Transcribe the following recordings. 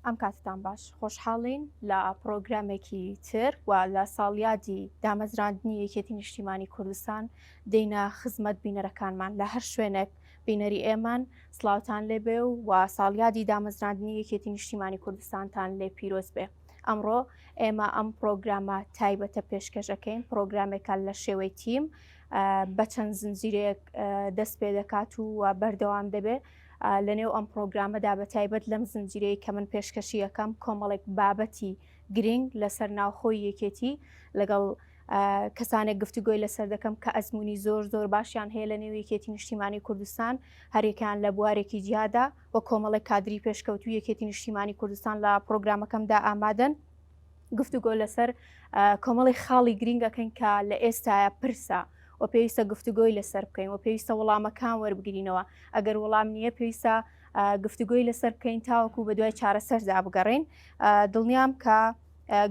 ئەم کاتتان باش خۆشحاڵین لە پڕۆگرامێکی تر و لە ساڵیادی دامەزراندنی یەکێتی نیشتیمانی کوردستان دێینە خزمەت بینەرەکانمان لە هەر شوێنێک بینەری ئێمەن سڵاوتان لێبێ و ساڵیادی دامەزراندنی یەکێتی نیشتیمانی کوردستانتان لێ پیرۆز بێ. ئەمڕۆ ئێمە ئەم پڕۆگرامە تایبەتە پێشکەش ئەکەین، پڕۆگرامێکە لە شێوەی تیم بە چەند زنجیرەیەک دەست پێ دەکات و بەردەوام دەبێ. لە نێو ئەم پڕۆگرامەدا بە تایبەت لەم زنجیرەی کە من پێشکەشی ئەکەم کۆمەڵێک بابەتی گرنگ لەسەر ناوخۆی یەکێتی لەگەڵ کەسانێک گفتوگۆی لەسەر دەکەم کە ئەزمموی زۆر زۆر باشیان هەیە لە نێو یەکێتی نیشتیمانی کوردستان هەرێکیان لە بوارێکی جیادا و کۆمەڵێک کادری پێشکەوتوو یەکێتی نیشتیمانی کوردستان لە پرۆگرامەکەمدا ئامادەن گفتوگۆ لەسەر کۆمەڵی خاڵی گرنگەکەین کە لە ئێستاە پرسە و پێویستە گفتوگۆی لەسەر بکەین و پێویستە وەڵامەکان وەربگرینەوە ئەگەر وەڵام نییە پێویستە گفتوگۆی لەسەر بکەین تاوەکو بە دوای چارەسەردا بگەڕین دڵنیام کە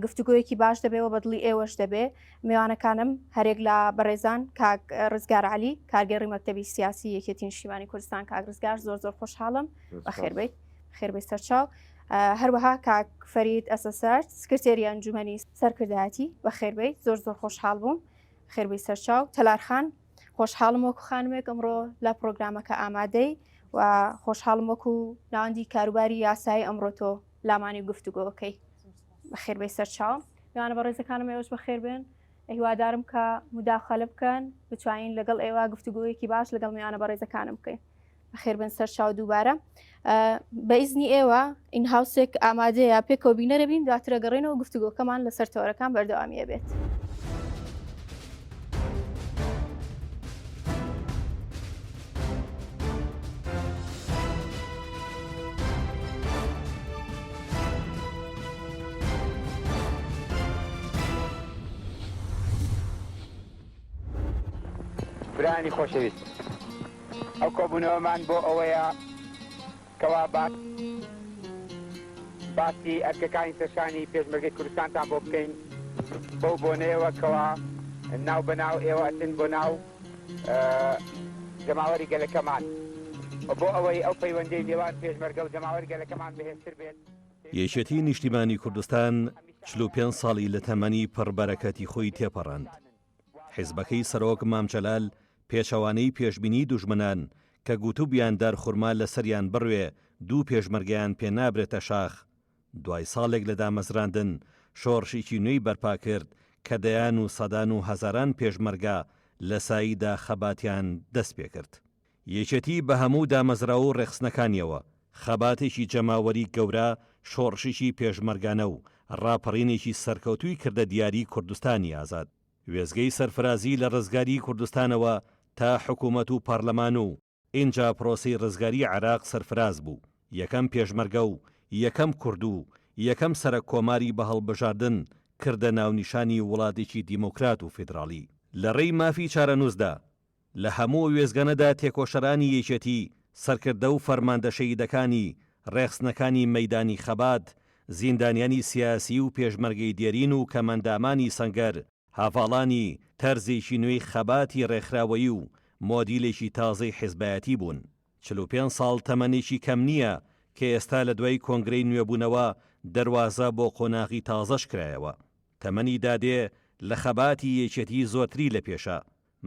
گفتوگۆیەکی باش دەبێ و بەدڵی ئێوەش دەبێ میوانەکانم هەرێک لە بەڕێزان کاک ڕزگار علی کارگێڕی مەکتەبی سیاسی یەکێتی نیشتیمانی کوردستان کاک ڕزگار زۆر زۆر خۆشحاڵم بەخێر بیت خێربێی سەرچاو هەروەها کاک فەرید ئەسەسەر سکرتێری ئەنجومەنی سەرکردایەتی بەخێربێیت زۆر زۆر خۆشحاڵ بووم خێربێی سەرچاو تەلارخان خۆشحاڵم وەکو خانمێک ئەمڕۆ لە پرۆگرامەکە ئامادەی و خۆشحاڵم وەکو ناوەندی کاروباری یاسایی ئەمڕۆ تۆ لامانی گفتوگۆکەی بەخێربێی سەرچاوم میوانە بەڕێزەکانم ئێوەش بەخێر بێن هیوادارم کە مداخەلە بکەن بتوانین لەگەڵ ئێوە گفتوگۆیەکی باش لەگەڵ میوانە بەڕێزەکانم بکەین بەخێربێن سەرچاو دووبارە بە ئیزنی ئێوە ئینهاوسێک ئامادەیە پێکەوە بینەرە بین دواترە گەڕێنەوە گفتوگۆکەمان لەسەر تەوەرەکان بەردەوامیە بێت. برایانی خۆشەویست ئەو کۆبوونەوەمان بۆ ئەوەیە کەوا باسی ئەرکەکانی سەرشانی پێشمەرگەی کوردستانتان بۆ بکەین بەو بۆنەیەوە کەوا ناو بە ناو ئێوە ئەچن بۆ ناو جەماوەری گەلەکەمان و بۆ ئەوەی ئەو پەیوەندیی نێوان پێشمەرگە و جەماوەری گەلەکەمان بەهێزتر بێت. یەکێتی نیشتیمانی کوردستان 45 ساڵی لە تەمەنی پڕ بەرەکەتی خۆی تێپەڕاند. حیزبەکەی سەرۆک مام جەلال پێچەوانەی پێشبینی دوژمنان کە گوتوبیان دارخورما لەسەریان بڕوێ دوو پێشمەرگەیان پێ نابرێتە شاخ، دوای ساڵێک لە دامەزراندن شۆڕشیکی نوێی بەرپا کرد کە دەیان و سەدان و هەزاران پێشمەرگە لە ساییدا خەباتیان دەست پێکرد. یەکێتی بە هەموو دامەزراوە و ڕێکخستنەکانیەوە خەباتێکی جەماوەری گەورە، شۆڕشیکی پێشمەرگانە و ڕاپەڕینێکی سەرکەوتووی کردە دیاری کوردستانی ئازاد. وێستگەی سەرفرازی لە ڕزگاریی کوردستانەوە تا حکوومەت و پارلەمان و ئینجا پرۆسەی ڕزگاریی عێراق سەرفراز بوو. یەکەم پێشمەرگە و یەکەم کورد و یەکەم سەرەک کۆماری بە هەڵبژاردن کردە ناونیشانی وڵاتێکی دیموکرات و فیدراڵی. لە ڕێی مافی چارەنووسدا لە هەموو ئەو وێستگانەدا تێکۆشەرانی یەکێتی، سەرکردە و فەرماندە شەهیدەکانی، ڕێخستنەکانی مەیدانی خەبات، زیندانیانی سیاسی و پێشمەرگەی دێرین و کەمئەندامانی سەنگەر، هەڤاڵانی تەرزێکی نوێی خەباتی ڕێکخراوەیی و مۆدیلێکی تازەی حیزبایەتی بوون. 45 ساڵ تەمەنێکی کەم نییە کە ئێستا لە دوای کۆنگرەی نوێبوونەوە دەروازە بۆ قۆناغی تازەش کرایەوە. تەمەنی دادێ لە خەباتی یەکێتی زۆرتری لە پێشە.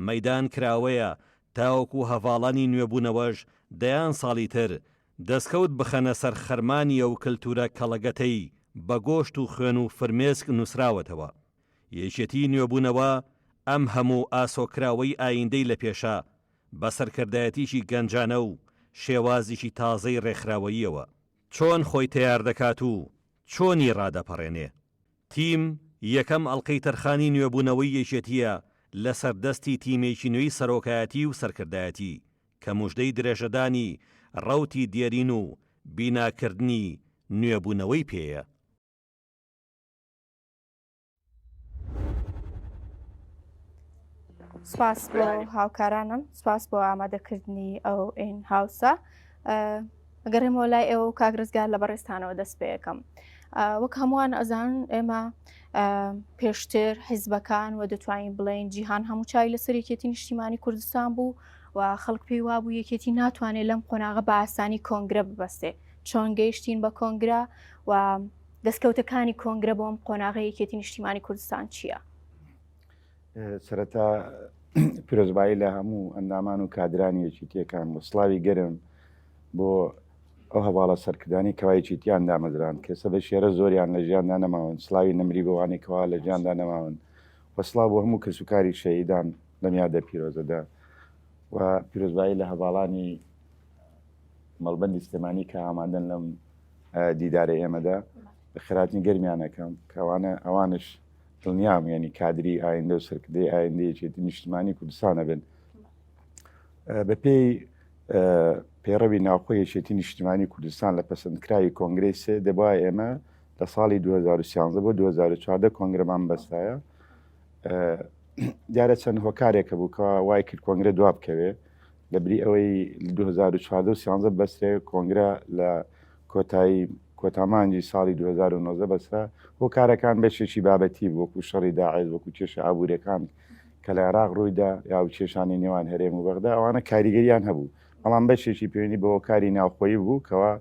مەیدان کراوەیە تاوەکو هەڤاڵانی نوێبوونەوەش دەیان ساڵی تر دەستکەوت بخەنە سەر خەرمانی ئەو کلتورە کەڵەگەتەی بە گۆشت و خوێن و فرمێسک نووسراوەتەوە. یەکێتی نوێبوونەوە ئەم هەموو ئاسۆکراوەی ئایندەی لە پێشە بە سەرکردایەتیی گەنجانە و شێوازیکی تازەی ڕێکخراوەییەوە چۆن خۆی تەیار دەکات و چۆنی ڕادەپەڕێنێ؟ تیم، یەکەم ئەڵقەی تەرخانی نوێبوونەوەی یەکێتییە لەسەر دەستی تیمێکی نوێی سەرۆکایەتی و سەرکردایەتی، کە موژدەی درێژەدانی ڕەوتی دێرین و بیناکردنی نوێبوونەوەی پێیە. سپاس بۆ هاوکارانم سپاس بۆ ئامادەکردنی ئەو ئین هاوسە ئەگەڕێمەوە لای ئێوە و کاک ڕزگار لە بەڕێزتانەوە دەست پێەکەم وەک هەمووان ئەزان ئێمە پێشتر حیزبەکان و دەتوانین بڵێن جیهان هەموو چاوی لەسەر یەکێتی نیشتیمانی کوردستان بوو و خەڵک پێی وابوو یەکێتی ناتوانێت لەم قۆناغە بە ئاسانی کۆنگرە ببەستێ. چۆن گەیشتین بە کۆنگرە و دەستکەوتەکانی کۆنگرە بۆ ئەم قۆناغەی یەکێتی نیشتیمانی کوردستان چییە؟ سەرەتا پیرۆزبایی لە هەموو ئەندامان و کادرانی یەکیتیەکان و سڵاوی گەرم بۆ ئەو هەواڵە سەرکردانی کەوا یەکێتیان دامەزران کە سە بە شێرە زۆریان لە ژیاندا نەماون سلاوی نەمری بۆوانی کەوا لە ژیاندا نەماون و سڵاو بۆ هەموو کەسوکاری شەهیدان لەم یادە پیرۆزەدا و پیرۆزبایی لە هەواڵانی مەڵبەندی سلێمانی کە ئامادەن لەم دیدارە ئێمەدا خێراتنی گەرمیانەکەم کەوانە ئەوانش دڵنیام یعنی کادری ئایندە و سەرکردەی ئایندە یەکێتی نیشتمانی کوردستانە بن بەپێی پەیڕەوی ناوخۆی یەکێتی نیشتمانی کوردستان لە پەسەندکراوی کۆنگرەی سێ دەبا ئێمە لە ساڵی 2013 بۆ 2014 کۆنگرەمان بەستایە دیارە چەند هۆکارێکە بوو کە وای کرد کۆنگرە دوا بکەوێ لە بری ئەوەی 2014 و 13 بەسرێ کۆنگرە لە کۆتایی کۆتامانجی ساڵی 2019 بەسرا هۆکارەکان بەشێکی بابەتی بوو وەکو شەڕی داعش وەکو کێشە ئابووریەکان کە لە عێراق ڕوویدا یا و کێشانی نێوان هەرێم و بەغدا ئەوانە کاریگەریان هەبوو بەڵام بەشێکی پەیوەندی بە هۆکاری ناوخۆیی بوو کەوا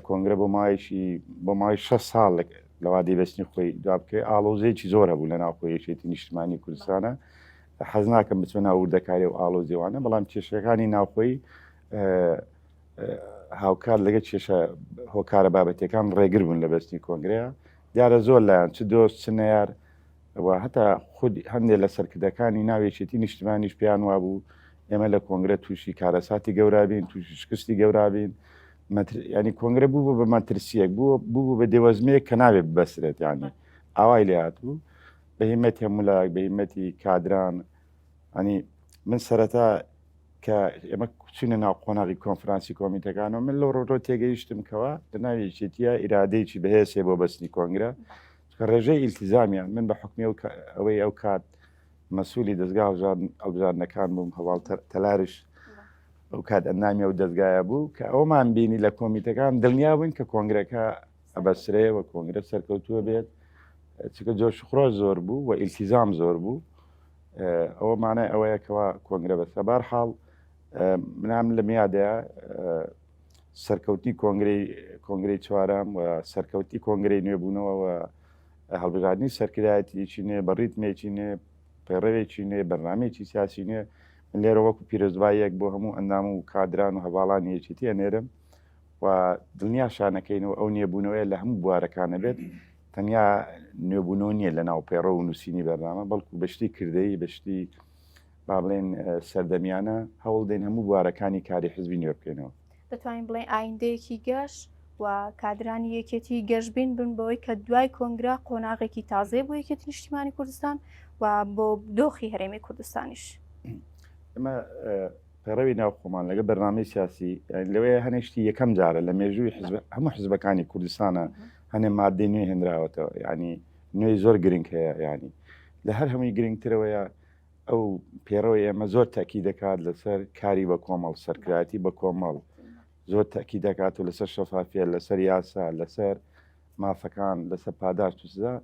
کۆنگرە بۆ ماوەیەکی بۆ ماوەی 6 ساڵ لە وادەی بەستنی خۆی دوا بکەوێت ئاڵۆزییەکی زۆر هەبوو لە ناوخۆی یەکێتی نیشتمانی کوردستانە حەز ناکەم بچمە ناو وردەکاری و ئاڵۆزیوانە بەڵام کێشەکانی ناوخۆی هاوکات لەگە کێشە هۆکارە بابەتەکان ڕێگر بوون لە بەستنی کۆنگرەیە دیارە زۆر لایەن چ دۆست چ نەیار و هەتا خود هەندێک لە سەرکردەکانی ناو یەکێتی نیشتمانیش پێیان وابوو ئێمە لە کۆنگرە تووشی کارەساتی گەورابین تووشی شکستی گەورابین ینی کۆنگرە بوو بە مەترسیەک بوو بوو بە دێوەزمەیەک کە ناوێت ببەسرێت ینی ئاوای لێ هاتبوو بە هیمەتی هەموو بە هیمەتی کادران ئەنی من سەرەتا کە ئێمە چوینە ناو قۆناغی کۆنفرانسی کۆمیتەکانەوە من لەو ڕۆژۆ تێگەیشتم کەوا لە ناوی یەکێتیە ئیرادەیەکی بەهێز هەیە بۆ بەستنی کۆنگرە چونکە ڕێژەی ئیلتیزامیان من بە حکمی ئەوەی ئەو کات مەسوولی دەستگا هەڵبژاردنەکان بووم هەواڵ تەلاریش ئەو کات ئەندامی ئەو دەستگایە بوو کە ئەومان بینی لە کۆمیتەکان دڵنیا بووین کە کۆنگرەکە ئەبەسرێ و کۆنگرە سەرکەوتووە بێت چکە جۆش خرۆش زۆر بوو و ئیلتیزام زۆر بوو ئەوە مانای ئەوەیە کەوا کۆنگرە بەسە بار حاڵ منام لە میادەیە سەرکەوتنی کۆنگرەی کۆنگرەی چوارەم و سەرکەوتی کۆنگرەی نوێبوونەوە و هەڵبژاردننی سەرکردایەتیی نوێ بە ڕیتمێکی نوێ پەیڕەوێکی نوێ بەرنمەیەکی سیاسی نوێ من لێرە وەکو پیرۆزباییەک بۆ هەموو ئەندام و کادران و هەواڵانی یەکێتی ئەنێرم و دڵنیا شانەکەین و ئەو نوێبوونەوەیە لە هەموو بوارەکانە بێت تەنیا نوێبوونەوە نییە لە ناو پەیڕەو و نووسینی بەرنامە بەڵکو بە شتی کردەیی بە شتی با بڵێن سەردەمیانە هەوڵ دەین هەموو بوارەکانی کاری حزبی نوێ بکەینەوە. دەتوانین بڵێین ئایندەیەکی گەش و کادرانی یەکێتی گەشبین بن بەوەی کە دوای کۆنگرە قۆناغێکی تازەیە بۆ یەکێتی نیشتیمانی کوردستان و بۆ دۆخی هەرێمی کوردستانیش. ئێمە پەیڕەوی ناو خۆمان لەگە بەرنامەی سیاسی لەوەیە هەنێشتی یەکەم جارە لە مێژووی حزب هەموو حزبەکانی کوردستانە هەنێ مادەی نوێ هێنراوەتەوە ینی نوێی زۆر گرنگ هەیە ینی لە هەر هەمووی گرنگترەوەیە ئەو پێڕەوەی ئێمە زۆر تاکی دەکات لەسەر کاری بە کۆمەڵ سەرکراتی بە کۆمەڵ زۆر تاکی دەکات و لەسەر شەفافیە لەسەر یاسا لەسەر مافەکان لەسەر پاداشت و سزا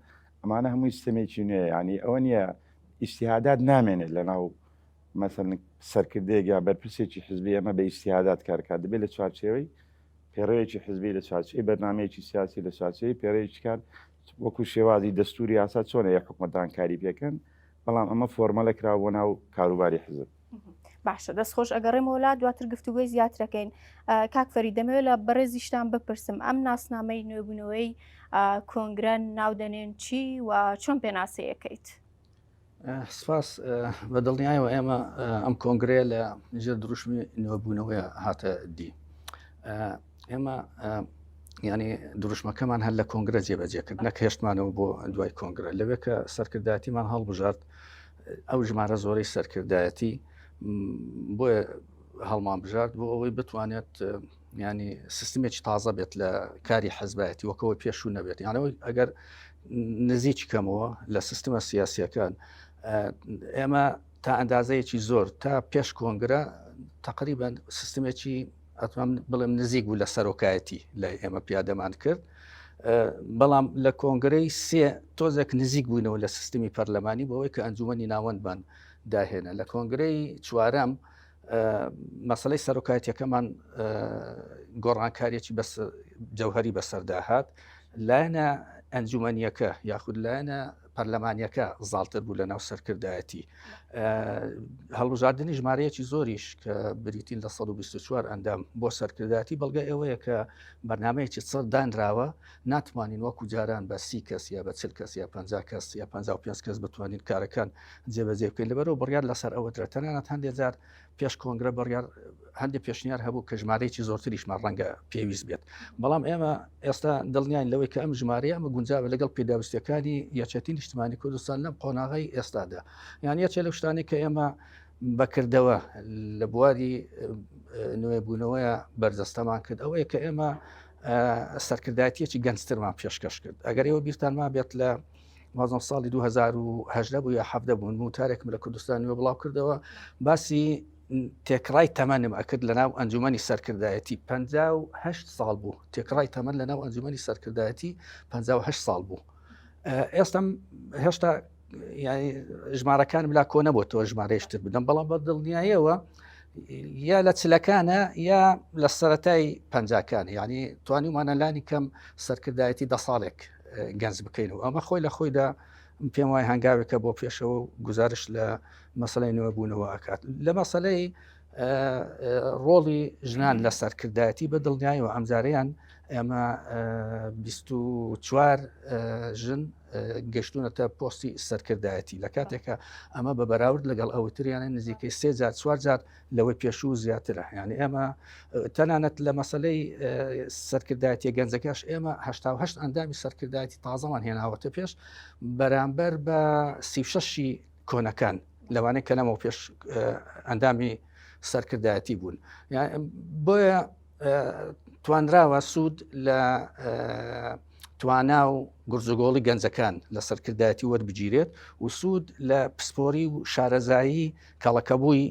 ئەمانە هەمووی سیستەمێکی نوێ ینی ئەوە نییە ئیجتیهادات نامێنێت لە ناو مەسەن سەرکردەیەک یا بەرپرسێکی حزبی ئەمە بە ئیجتیهادات کارکات دەبێت لە چوارچێوەی پێڕەوێکی حزبی لە چوارچێوەی بەرنامەیەکی سیاسی لە چوارچێوەی پێڕەوێکی کار وەکو شێوازی دەستوری یاسا چۆنە یە حکومەتان کاری پێکەن بەڵام ئەمە فۆرمەلە کراوە بۆ ناو کاروباری حزب. باشە دەست خۆش ئەگەڕێمەوە لا دواتر گفتوگۆی زیاترەکەین کاک فەرید دەمەوێت لە بەڕێزیشتان بپرسم ئەم ناسنامەی نوێبوونەوەی کۆنگرە ناودەنێن چی و چۆن پێناسەیەکەیت؟ سپاس بە دڵنیایەوە ئێمە ئەم کۆنگرەیە لە ژێر دروشمی نوێبوونەوەی هاتە دی ئێمە ینی دروشمەکەمان هەر لە کۆنگرە جێبەجێ کرد نەک هێشتمانەوە بۆ دوای کۆنگرە لەوێ کە سەرکردایەتیمان هەڵبژارد ئەو ژمارە زۆرەی سەرکردایەتی بۆیە هەڵمان بژارد بۆ ئەوەی بتوانێت ینی سیستمێکی تازە بێت لە کاری حەزبایەتی وەکەوە پێشوو نەبێت یانەوەی ئەگەر نزیکی کەمەوە لە سیستمە سیاسیەکان ئێمە تا ئەندازەیەکی زۆر تا پێش کۆنگرە تقریبا سیستمێکی ئەتوانم بڵێم نزیک بوو لە سەرۆکایەتی لای ئێمە پیادەمان کرد بەڵام لە کۆنگرەی سێ تۆزێک نزیک بووینەوە لە سیستمی پەرلەمانی بەوەی کە ئەنجومەنی ناوەندمان داهێنا لە کۆنگرەی چوارەم. مەسلەی سەرۆکایەتەکەمان گۆڕانکاریەکی بەس جەوهری بەسەردا هات لایەنە ئەنجومەنیەکە یاخود لایەنە پەرلەمانیەکە زاڵتر بوو لە ناو سەرکردایەتی هەڵبژاردننی ژمارەیەکی زۆریش کە بریتین لە 124 ئەندام بۆ سەرکردایەتی بەڵگە ئەوەیە کە بەرنمەیەکی چڕ دانراوە ناتوانین وەکو جاران بە سی کەس یا بە چل کەس یا 50 کەس یا 55 کەس بتوانین کارەکان جێبەجێ بکەین لەبەرەوە بڕیار لەسەر ئەوە درا تەنانەت هەندێک جار پێش کۆنگرە بڕیار هەندێک پێشنیار هەبوو کە ژمارەیەکی زۆرتریشمان ڕەنگە پێویست بێت بەڵام ئێمە ئێستا دڵنیاین لەوەی کە ئەم ژمارەیە ئەمە گونجاوە لەگەڵ پێداویستیەکانی یەکێتی نیشتمانی کوردستان لەم قۆناغی ئێستادا یان یەکێ لەو شتانەی کە ئێمە بەکردەوە لە بواری نوێبوونەوەیە بەرجەستەمان کرد ئەوەیە کە ئێمە سەرکردایەتیەکی گەنجترمان پێشکەش کرد ئەگەر ئێوە بیرتان ما بێت لە وازم ساڵی 2010 بوو یا حەفدە بوون وتارێکم لە کوردستان نوێ بڵاو کردەوە باسی تێکڕای تەمەنم ئەکرد لە ناو ئەنجومەنی سەرکردایەتی 58 ساڵ بوو تێکڕای تەمەن لە ناو ئەنجومەنی سەرکردایەتی 58 ساڵ بوو ئێستم هێشتا ژمارەکانم لا کۆ نەبووتەوە ژمارەیشتر بدەم بەڵام بە دڵنیایەوە یا لە چلەکانە یا لە سەتای پەنجاکان یعنی توانیمانە لانی کەم سەرکردایەتی دە ساڵێک گەنج بکەین و ئەمە خۆی لە خۆیدا پێم وای هەنگاوێکە بۆ پێشەوە و گزارش لە مەسلەی نوێبوونەوە ئەکات لە مەسلەی ڕۆڵی ژنان لە سەرکردایەتی بە دڵنیایەوە ئەمجارەیان ئێمە 24 ژن گەشتونەتە پۆستی سەرکردایەتی لە کاتێکە ئەمە بە بەراورد لەگەڵ ئەوتریانە نزیکەی سێ جار چوار جار لەوەی پێشوو زیاترە یعنی ئێمە تەنانەت لە مەسلەی سەرکردایەتی گەنجەکەش ئێمە هەشت ئەندامی سەرکردایەتی تازەمان هێناوەتە پێش بەرامبەر بە سیشەشی کۆنەکان لەوانەیە کە لەمەوە پێش ئەندامی سەرکردایەتی بوون بۆیە توانراوە سوود لە توانا و گورزوگۆڵی گەنجەکان لە سەرکردایەتی وەربگیرێت و سوود لە پسپۆری و شارەزایی کەڵەکەبووی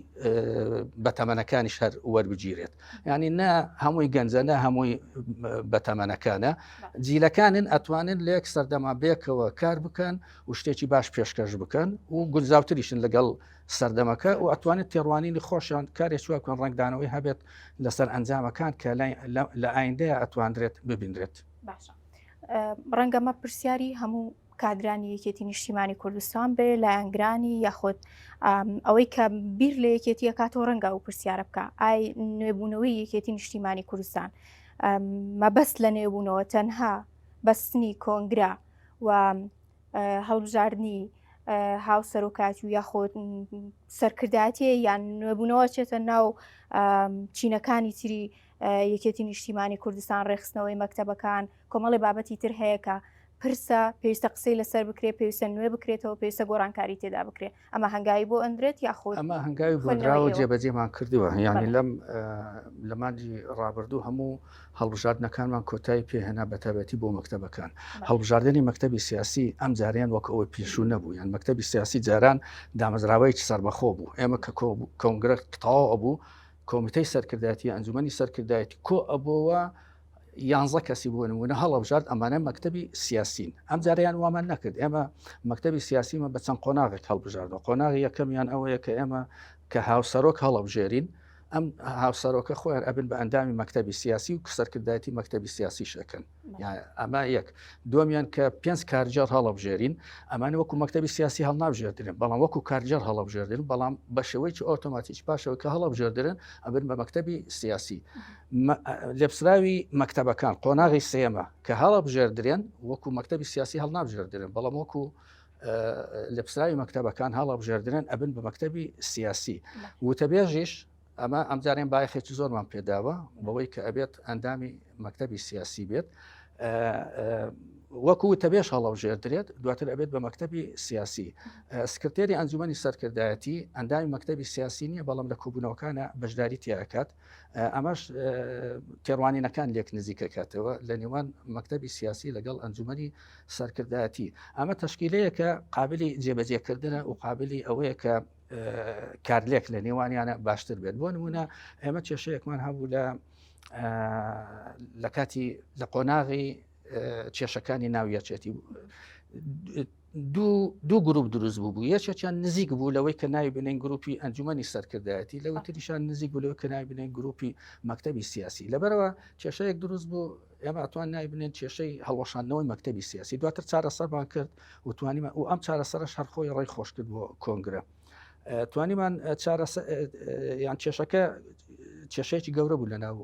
بەتەمەنەکانیش هەر وەربگیرێت یعنی نە هەمووی گەنجە نە هەمووی بەتەمەنەکانە جیلەکانن ئەتوانن لە یەک سەردەما بێکەوە کار بکەن و شتێکی باش پێشکەش بکەن و گونجاوتریشن لەگەڵ سەردەمەکە و ئەتوانێت تێڕوانینی خۆشیان کارێک چوە بکەن ڕەنگدانەوەی هەبێت لەسەر ئەنجامەکان کە لە ئایندەیە ئەتواندرێت ببینرێت. باشە ڕەنگە مە پرسیاری هەموو کادرانی یەکێتی نیشتیمانی کوردستان بێ لایەنگرانی یاخود ئەوەی کە بیر لە یەکێتیە کاتەوە ڕەنگە ئەو پرسیارە بکە ئای نوێبوونەوەی یەکێتی نیشتیمانی کوردستان مەبەست لە نوێبوونەوە تەنها بەستنی کۆنگرا و هەڵبژاردنی هاوسەرۆکاتی و یاخۆ سەرکردایەتیە یان نوێبوونەوە چێتە ناو چینەکانی تری یەکێتی نیشتیمانی کوردستان ڕێخستنەوەی مەکتەبەکان کۆمەڵی بابەتی تر هەیە کە پرسە پێویستە قسەی لەسەر بکرێت پێویستە نوێ بکرێتەوە پێویستە گۆڕانکاری تێدا بکرێت ئەمە هەنگاوی بۆ ئەندرێت یاخود ئەمە هەنگاوی بۆنراوە جێبەجێمان کردووە یعنی لەم لە مانگی ڕابردوو هەموو هەڵبژاردنەکانمان کۆتایی پێهێنا بەتایبەتی بۆ مەکتەبەکان. هەڵبژاردنی مەکتەبی سیاسی ئەم جارەیان وەک ئەوەی پێشوو نەبوو، یان مەکتەبی سیاسی جاران دامەزراوەیەکی سەربەخۆ بوو. ئێمە کە کۆنگرە تەواو ئەبوو، کۆمیتەی سەرکردایەتی ئەنجومەنی سەرکردایەتی کۆ ئەبۆوە یانزە کەسی بۆ نمونە هەڵەبژارد ئەمانە مەکتەبی سیاسین. ئەم جارەیان وامان نەکرد. ئێمە مەکتەبی سیاسیمە بە چەند قۆناغێک هەڵبژاردەوە. قۆناغی یەکەمیان ئەوەیە کە ئێمە کە هاوسەرۆک هەڵەبژێرین، ئەم هاوسەرۆکە خۆیان ئەبن بە ئەندامی مەکتەبی سیاسی و سەرکردایەتی مەکتەبی سیاسیش ئەکەن ئەمە یەک دومیان کە پێنج کارگێڕ هەڵەبژێرین ئەمانە وەکو مەکتەبی سیاسی هەڵنابژێردرێن بەڵام وەکو کارگێڕ هەڵەبژێردرن بەڵام بە شێوەیەکی ئۆتۆماتیک پاشەوە کە هەڵەبژێردرن ئەبن بە مەکتەبی سیاسی لێپسراوی مەکتەبەکان قۆناغی سێمە کە هەڵەبژێردرێن وەکو مەکتەبی سیاسی هەڵنابژێردرێن بەڵام وەکو لێپسراوی مەکتەبەکان هەڵەبژێردرێن ئەبن بە مەکتەبی سیاسی وتەبێژیش ئەمە ئەمجارێن بایەخێکی زۆرمان پێداوە بەوەی کە ئەبێت ئەندامی مەکتەبی سیاسی بێت وەکو وتەبێژ هەڵەبژێردرێت دواتر ئەبێت بە مەکتەبی سیاسی سکرتێری ئەنجومەنی سەرکردایەتی ئەندامی مەکتەبی سیاسی نییە بەڵام لە کۆبوونەوەکانە بەشداری تیاکات ئەمەش تێڕوانینەکان لێک نزیکەکاتەوە لە نێوان مەکتەبی سیاسی لەگەڵ ئەنجومەنی سەرکردایەتی ئەمە تەشکیلەیەکە قابلی جێبەجێکردنە و قابلی ئەوەیە کە کارلێک لە نێوانیانە باشتر بێت بۆ نمونە ئێمە کێشەیەکمان هەبوو لە لە کاتی لە قۆناغی کێشەکانی ناو یەکێتی. دوو گروپ دروست بوو بوو یەکێکیان نزیک بوو لەوەی کە ناوی بنێن گروپی ئەنجومەنی سەرکردایەتی لەوە تریشان نزیک بوو لەوەی کە ناوی بنێن گروپی مەکتەبی سیاسی لەبەرەوە کێشەیەک دروست بوو ئێمە ئەتوان ناوی بنێن کێشەی هەڵوەشاندنەوەی مەکتەبی سیاسی دواتر چارەسەرمان کرد و توانیمان و ئەم چارەسەرش هەر خۆی ڕێی خۆش کرد بۆ کۆنگرە توانیمان چارەسە یان کێشەکە کێشەیەکی گەورە بوو لە ناو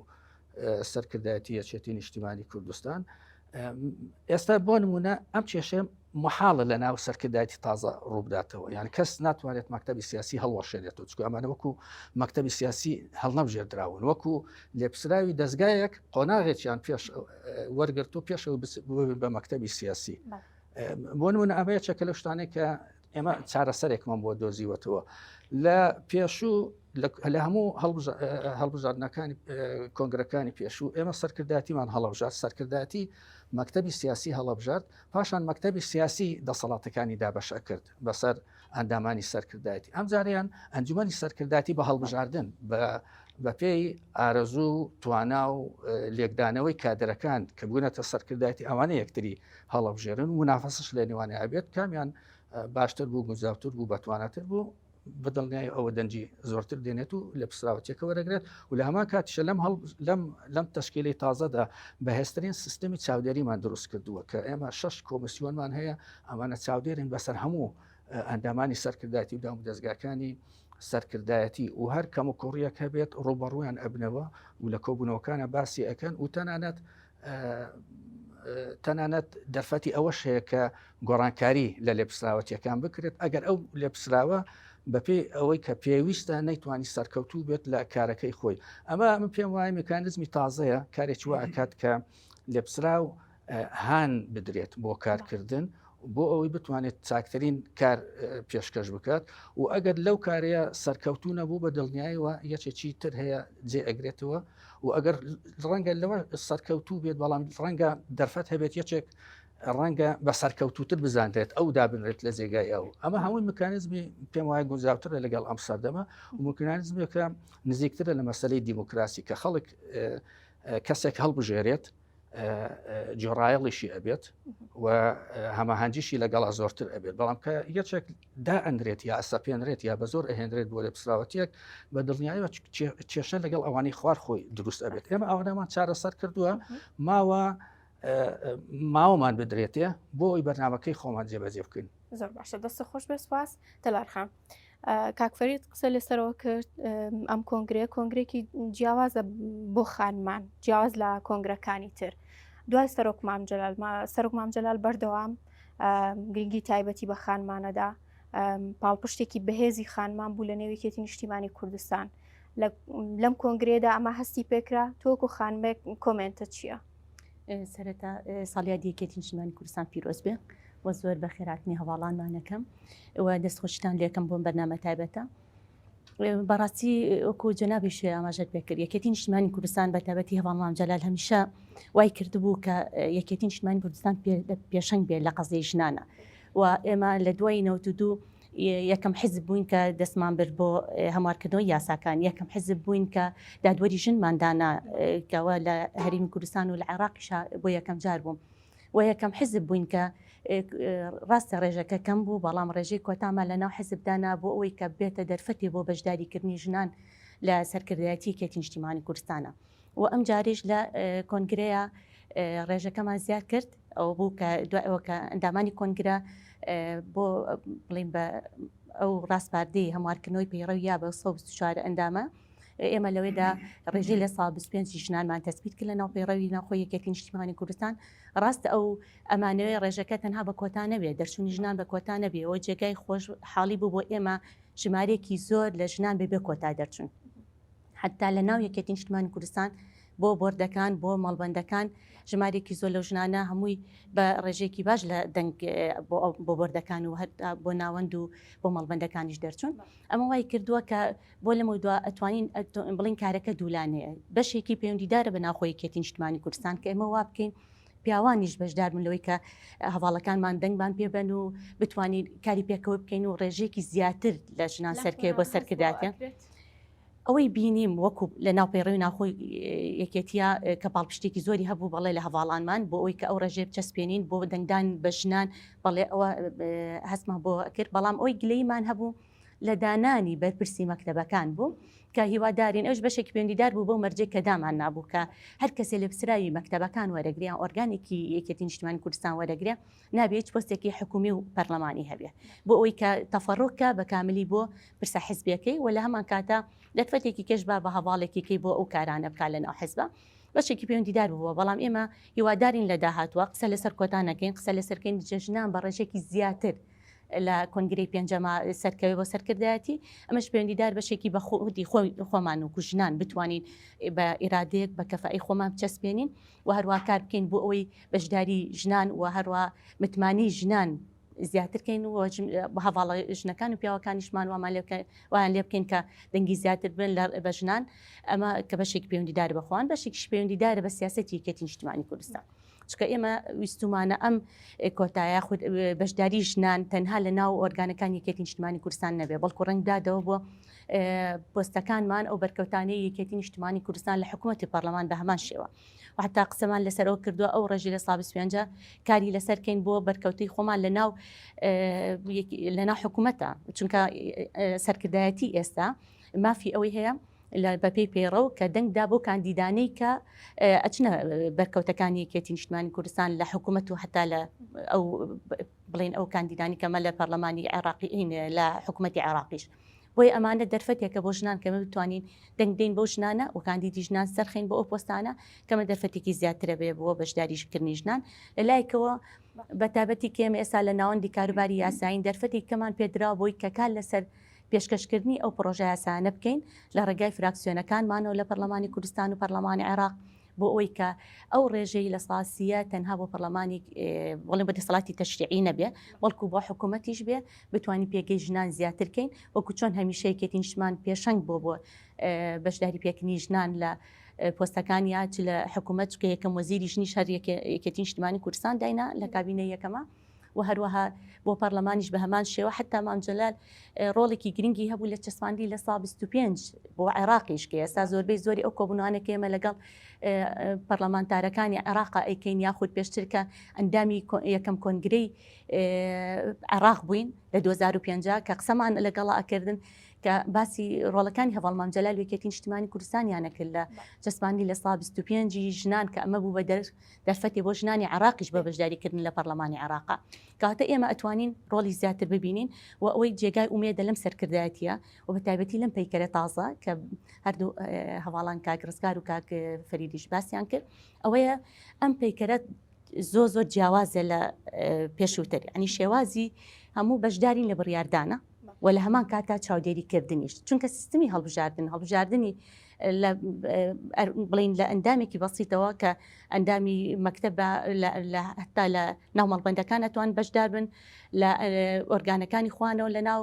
سەرکردایەتی یەکێتی نیشتیمانی کوردستان ئێستا بۆ نمونە ئەم کێشەیە محاڵە لە ناو سەرکردایەتی تازە ڕووبداتەوە یان کەس ناتوانێت مەکتتەبی سیاسی هەڵوەشێنێتەوە چکو ئەمانە وەکو مەکتتەبی سیاسی هەڵنەبژێردراون وەکو لێپسراوی دەستگایەک قۆناغێکیان پێش وەرگرت و پێشەوە ببن بە مەکتتەبی سیاسی بۆ نمونە ئەمە یەکێکە لەو شتانێک کە ئێمە چارەسەرێکمان بۆ دۆزیوەتەوە لە پێشوو لە هەموو هەڵبژاردنەکانی کۆنگرەکانی پێشوو ئێمە سەرکرداتیمان هەڵبژارد سەرکرداتی مەکتتەبی سیاسی هەڵبژارد پاشان مەکتتەبی سیاسی دەسەڵاتەکانی دابەشە کرد بەسەر ئەندامانی سەرکردایەتی ئەم جاریان ئەنجومی سەرکرداتی بە هەڵبژاردن بە بەپێی ئارەزوو و توانا و لێکدانەوەی کادرەکان کە بوونەتە سەرکردایەتی ئەوانە یەکتری هەڵەبژێرن منافەسەش لە نێوانە ئەبێت کامیان باشتر بوو گونجاوتر بوو بەتواناتر بوو بەدڵنیای ئەوە دەنگی زۆرتر دێنێت و لە پسراوەتەکە وەرەگرێت و لە هەمان کاتیشە لەم هەڵ لەم لەم تەشکیلی تازەدا بەهێزترین سیستمی چاودێریمان دروست کردووە کە ئێمە شەش کۆمیسیۆنمان هەیە ئەمانە چاودێرین بەسەر هەموو ئەندامانی سەرکردایەتی و دام و دەستگاکانی سەرکردایەتی و هەر کەم و کوڕیەک هەبێت ڕوبەڕویان ئەبنەوە و لە کۆبوونەوەکانە باسی ئەەکەن و تەنانەت تەنانەت دەرفەتی ئەوەش هەیە کە گۆڕانکاری لە لێپسراوەتیەکان بکرێت ئەگەر ئەو لێپسراوە بەپێی ئەوەی کە پێویستە نەیتوانی سەرکەوتوو بێت لە کارەکەی خۆی ئەمە من پێم وایە میکانزمی تازەیە کارێکی وا ئەکات کە لێپسراو هان بدرێت بۆ کارکردن بۆ ئەوەی بتوانێت چاکترین کار پێشکەش بکات و ئەگەر لەو کارەیە سەرکەوتوو نەبوو بە دڵنیایەوە یەکێکی تر هەیە جێ ئەگرێتەوە و ئەگەر ڕەنگە لەوە سەرکەوتوو بێت بەڵام ڕەنگە دەرفەت هەبێت یەکێک ڕەنگە بە سەرکەوتوتر بزانرێت ئەو دابنرێت لە جێگای ئەو ئەمە هەمووی مکانیزمی پێم وایە گونجاوترە لەگەڵ ئەم سەردەمە و مکانیزمێکە نزیکترە لە مەسلەی دیموکراسی کە خەڵک کەسێک هەڵبژێرێت جۆڕایەڵیشی ئەبێت و هەماهەنگیشی لەگەڵا زۆرتر ئەبێت بەڵام کە یەکێک دائەنرێت یا ئەسەپێنرێت یا بە زۆر ئەهێنرێت بۆ لێپسراوەتیەک بە دڵنیایەوە کێشە لەگەڵ ئەوانەی خوار خۆی دروست ئەبێت ئێمە ئەوانەمان چارەسەر کردووە ماوە ماوەمان بدرێتێ بۆ ئەوی بەرنمەکەی خۆمان جێبەجێ بکەین زۆر باشە دەست خۆش بێ سپاس تەلارخان کاک فەرید قسە لەسەرەوە کرد ئەم کۆنگرەیە کۆنگرێکی جیاوازە بۆ خانمان جیاواز لە کۆنگرەکانی تر دوای سەرۆک مام جەلال سەرۆک مام جەلال بەردەوام گرنگی تایبەتی بە خانمانەدا پاڵپشتێکی بەهێزی خانمان بوو لە نێویکێتی نیشتیمانی کوردستان لەم کۆنگرێدا ئەمە هەستی پێکرا تۆکو خانمێک کۆمێنتە چییە؟ سەرەتا ساڵیادی یەکێتی نیشتمانی کوردستان پیرۆز بێ و زۆر بە خێراتنی هەواڵانمانەکەم و دەستخۆشتان لێکەم بۆم بەرنامە تایبەتە بەڕاستی وەکو جەنابیش ئاماژەت پێکرد یەکێتی نیشتمانی کوردستان بە تایبەتی هەواڵ مام جەلال هەمیشە وای کردبوو کە یەکێتی نیشتمانی کوردستان پێشەنگ بێت لە قەزیەی ژنانە و ئێمە لە دوای 92 یەکەم حزب بووین کە دەستمان برد بۆ هەموارکردنەوەی یاساکان، یەکەم حزب بووین کە دادوەری ژنمان دانا کەەوە لە هەرێمی کوردستان و لە عێراقیشا بۆ یەکەم جار بووم و یەکەم حزب بووین کە ڕاستە ڕێژەکە کەم بوو بەڵام ڕێژەی کۆتامان لە ناو حزبدانا بۆ ئەوەی کە بێتە دەرفەتێ بۆ بەشداریکردنی ژنان لە سەرکردایەتی یەکێتی نیشتیمانی کوردستانە. و ئەم جاریش لە کۆنگرەیە ڕێژەکەمان زیاد کرد ئەوە بوو کە دوای ئەوە کە ئەندامانی کۆنگرە بۆ بڵین بە ئەو ڕاسپاردەی هەموارکردنەوەی پەیڕەوی یا بە 124 ئەندامە ئێمە لەوێدا ڕێژەی لە ساڵ 25 ژنانمان تەسبیت کرد لە ناو پەیڕەوی ناوخۆی یەکێتی نیشتیمانی کوردستان ڕاستە ئەو ئەمانەوەی ڕێژەکە تەنها بە کۆتا نەبێت دەرچوونی ژنان بە کۆتا نەبێ و جێگای خۆش حاڵی بوو بۆ ئێمە ژمارەیەکی زۆر لە ژنان بەبێ کۆتا دەرچوون. حەتا لە ناو یەکێتی نیشتمانی کوردستان بۆ بۆردەکان بۆ مەڵبەندەکان ژمارێکی زۆر لەو ژنانە هەمووی بە ڕێژەیەکی باش لە دەنگ بۆ بۆردەکان و هەر بۆ ناوەند و بۆ مەڵبەندەکانیش دەرچوون ئەمە وای کردووە کە بۆ لەمە دوا ئەتوانین بڵین کارەکە دوولانەیە بەشێکی پەیوەندیدارە بە ناوخۆی یەکێتی نیشتمانی کوردستان کە ئێمە وا بکەین پیاوانیش بەشدار بن لەوەی کە هەواڵەکانمان دەنگمان پێبەن و بتوانین کاری پێکەوە بکەین و ڕێژەیەکی زیاتر لە ژنان سەرکەوێ بۆ سەرکرداتە. ئەوەی بینیم وەکو لە ناو پەیڕەوی ناوخۆی یەکێتیە کە پاڵپشتێکی زۆری هەبوو بەڵێ لە هەڤاڵانمان بۆ ئەوەی کە ئەو ڕێژەیە بچەسپێنین بۆ دەنگدان بە ژنان بەڵێ ئەوە هەستمان بۆ کرد بەڵام ئەوەی گلەیمان هەبوو لە دانانی بەرپرسی مەکتەبەکان بوو کە هیوادارین ئەوش بەشێکی پەیوەندیدار بوو بەو مەرجەی کە دامان نابوو کە هەر کەسێ لێپرسراوی مەکتەبەکان وەرەگرێ یان ئۆرگانێکی یەکێتی نیشتمانی کوردستان وەرەگرێ نابێ هیچ پۆستێکی حکومی و پەرلەمانی هەبێ بۆ ئەوەی کە تەفەڕوک کە بە کاملی بۆ پرسە حزبیەکەی و لە هەمان کاتا دەرفەتێکی کەش با بە هەواڵێکی کەی بۆ ئەو کارانە بکا لە ناو حزبە بەشێکی پەیوەندیدار بووە بەڵام ئێمە هیوادارین لە داهاتوە قسە لەسەر کۆتا نەکەین قسە لەسەرکەین جەژنان بە ڕێژێکی زیاتر لە کۆنگرەی پێنجەما سەرکەوێ بۆ سەرکردایەتی ئەمەش پەیوەندیدار بەشێکی بە خودی خۆی خۆمان و ژنان بتوانین بە ئیرادەیەک بە کەفای خۆمان بچەسپێنین و هەروە کار بکەین بۆ ئەوەی بەشداری ژنان و هەروە متمانەی ژنان زیاتر کەین و هەواڵە ژنەکان و پیاوەکانیشمان وامان لێ وایان لێ بکەین کە دەنگی زیاتر بن لە بە ژنان ئەمە کە بەشێک پەیوەندیدار بەخوان بەشێکیش پەیوەندیدارە بە سیاسەتی یەکێتی نیشتمانی کوردستان. چونکە ئێمە ویستومانە ئەم کۆتایە خود بەشداری ژنان تەنها لە ناو ئۆرگانەکان یەکێتی نیشتمانی کوردستان نەبێ بەڵکو ڕەنگ دادەوە بۆ پۆستەکانمان ئەو بەرکەوتانەی یەکێتی نیشتمانی کوردستان لە حکوومەتی پەرلەمان بە هەمان شێوە وحتا قسەمان لەسەرەوە کردووە ئەو ڕێژی لە سا 25 کاری لەسەرکەین بۆ بەرکەوتەی خۆمان لە ناو لە ناو حکوومەتە چونکە سەرکردایەتی ئێستا مافی ئەوەی هەیە لە بەپێی پەیڕەو کە دەنگ دا بۆ کاندیدانەی کە ئەچنە بەرکەوتەکانی یەکێتی نیشتمانی کوردستان لە حکوومەت و حتا لە ئەو بڵین ئەو کاندیدانی کەمە لە پەرلەمانی عێراقی لە حکوومەتی عێراقیش. بۆیە ئەمانە دەرفەتێکە بۆ ژنان کە بتوانین دەنگ دەین بۆ ژنانە و کاندیدی ژنان سەرخین بۆ ئەو پۆستانە کەمە دەرفەتێکی زیاترە بێ بۆ بەشداریشکردنی ژنان لە لایکەوە بە تابەتی کێمە ئێستا لە ناوەندی کاروباری یاسایین دەرفەتی کەمان پێدرا بۆی کە کار لەسەر پێشکەشکردنی ئەو پڕۆژەیاسایانە بکەین لە ڕێگای فراکسیۆنەکانمانەوە لە پەرلەمانی کوردستان و پەرلەمانی عێراق بۆ ئەوەی کە ئەو ڕێژەی لە ساسیە تەنها بۆ پەرلەمانی بڵێن بە دەسەڵاتی تەشریعی نەبێ بەڵکو بۆ حکوومەتیش بێ بتوانین پێگەی ژنان زیاتر کەین وەکو چۆن هەمیشە یەکێتی نیشتمان پێشەنگ بۆ بۆ بەشداری پێکنی ژنان لە پۆستەکان یا چ لە حکوومەت چکە یەکەم وەزیری ژنیش هەر یەکێتی نیشتمانی کوردستان داینا لە کابینە یەکەمە. و هەروەها بۆ پەرلەمانیش بە هەمان شێوە حتا مام جەلال ڕۆڵێکی گرنگی هەبوو لە چەسپاندی لە سا 25 بۆ عێراقیش کە ئێستا زۆربەی زۆری ئەو کۆبوونانە کە ئێمە لەگەڵ پەرلەمانتارەکانی عێراق ئەیکەین یاخود پێشتر کە ئەندامی یەکەم کۆنگرەی عێراق بووین لە 2005 کە قسەمان لەگەڵا ئەکردن کە باسی ڕۆڵەکانی هەڤاڵ مام جەلال یەکێتی نیشتمانی کوردستانیانە کرد لە چەسپاندنی لە سا 25 ژنان کە ئەمە بوو بە دەرفەتێ بۆ ژنانی عێراقیش بە بەشداریکردن لە پەرلەمانی عێراقا. کەواتە ئێمە ئەتوانین ڕۆڵی زیاتر ببینین و ئەوەی جێگای ئومێدە لەم سەرکردایەتیە و بە تایبەتی لەم پەیکەرە تازە کە هەردوو هەواڵان کاک ڕزگار و کاک فەریدیش باسیان کرد ئەوەیە ئەم پەیکەرە زۆر زۆر جیاوازە لە پێشووتر ینی شێوازی هەموو بەشدارین لە بڕیاردانە و لە هەمان کاتا چاودێری کردنیش چونکە سیستمی هەڵبژاردن هەڵبژاردنی بڵین لە ئەندامێکی بەسیتەوە کە ئەندامی مەکتب هەتا لە ناو مەڵبندەکان ئەتوان بەشدار بن لە ئۆرگانەکانی خوانەوە لە ناو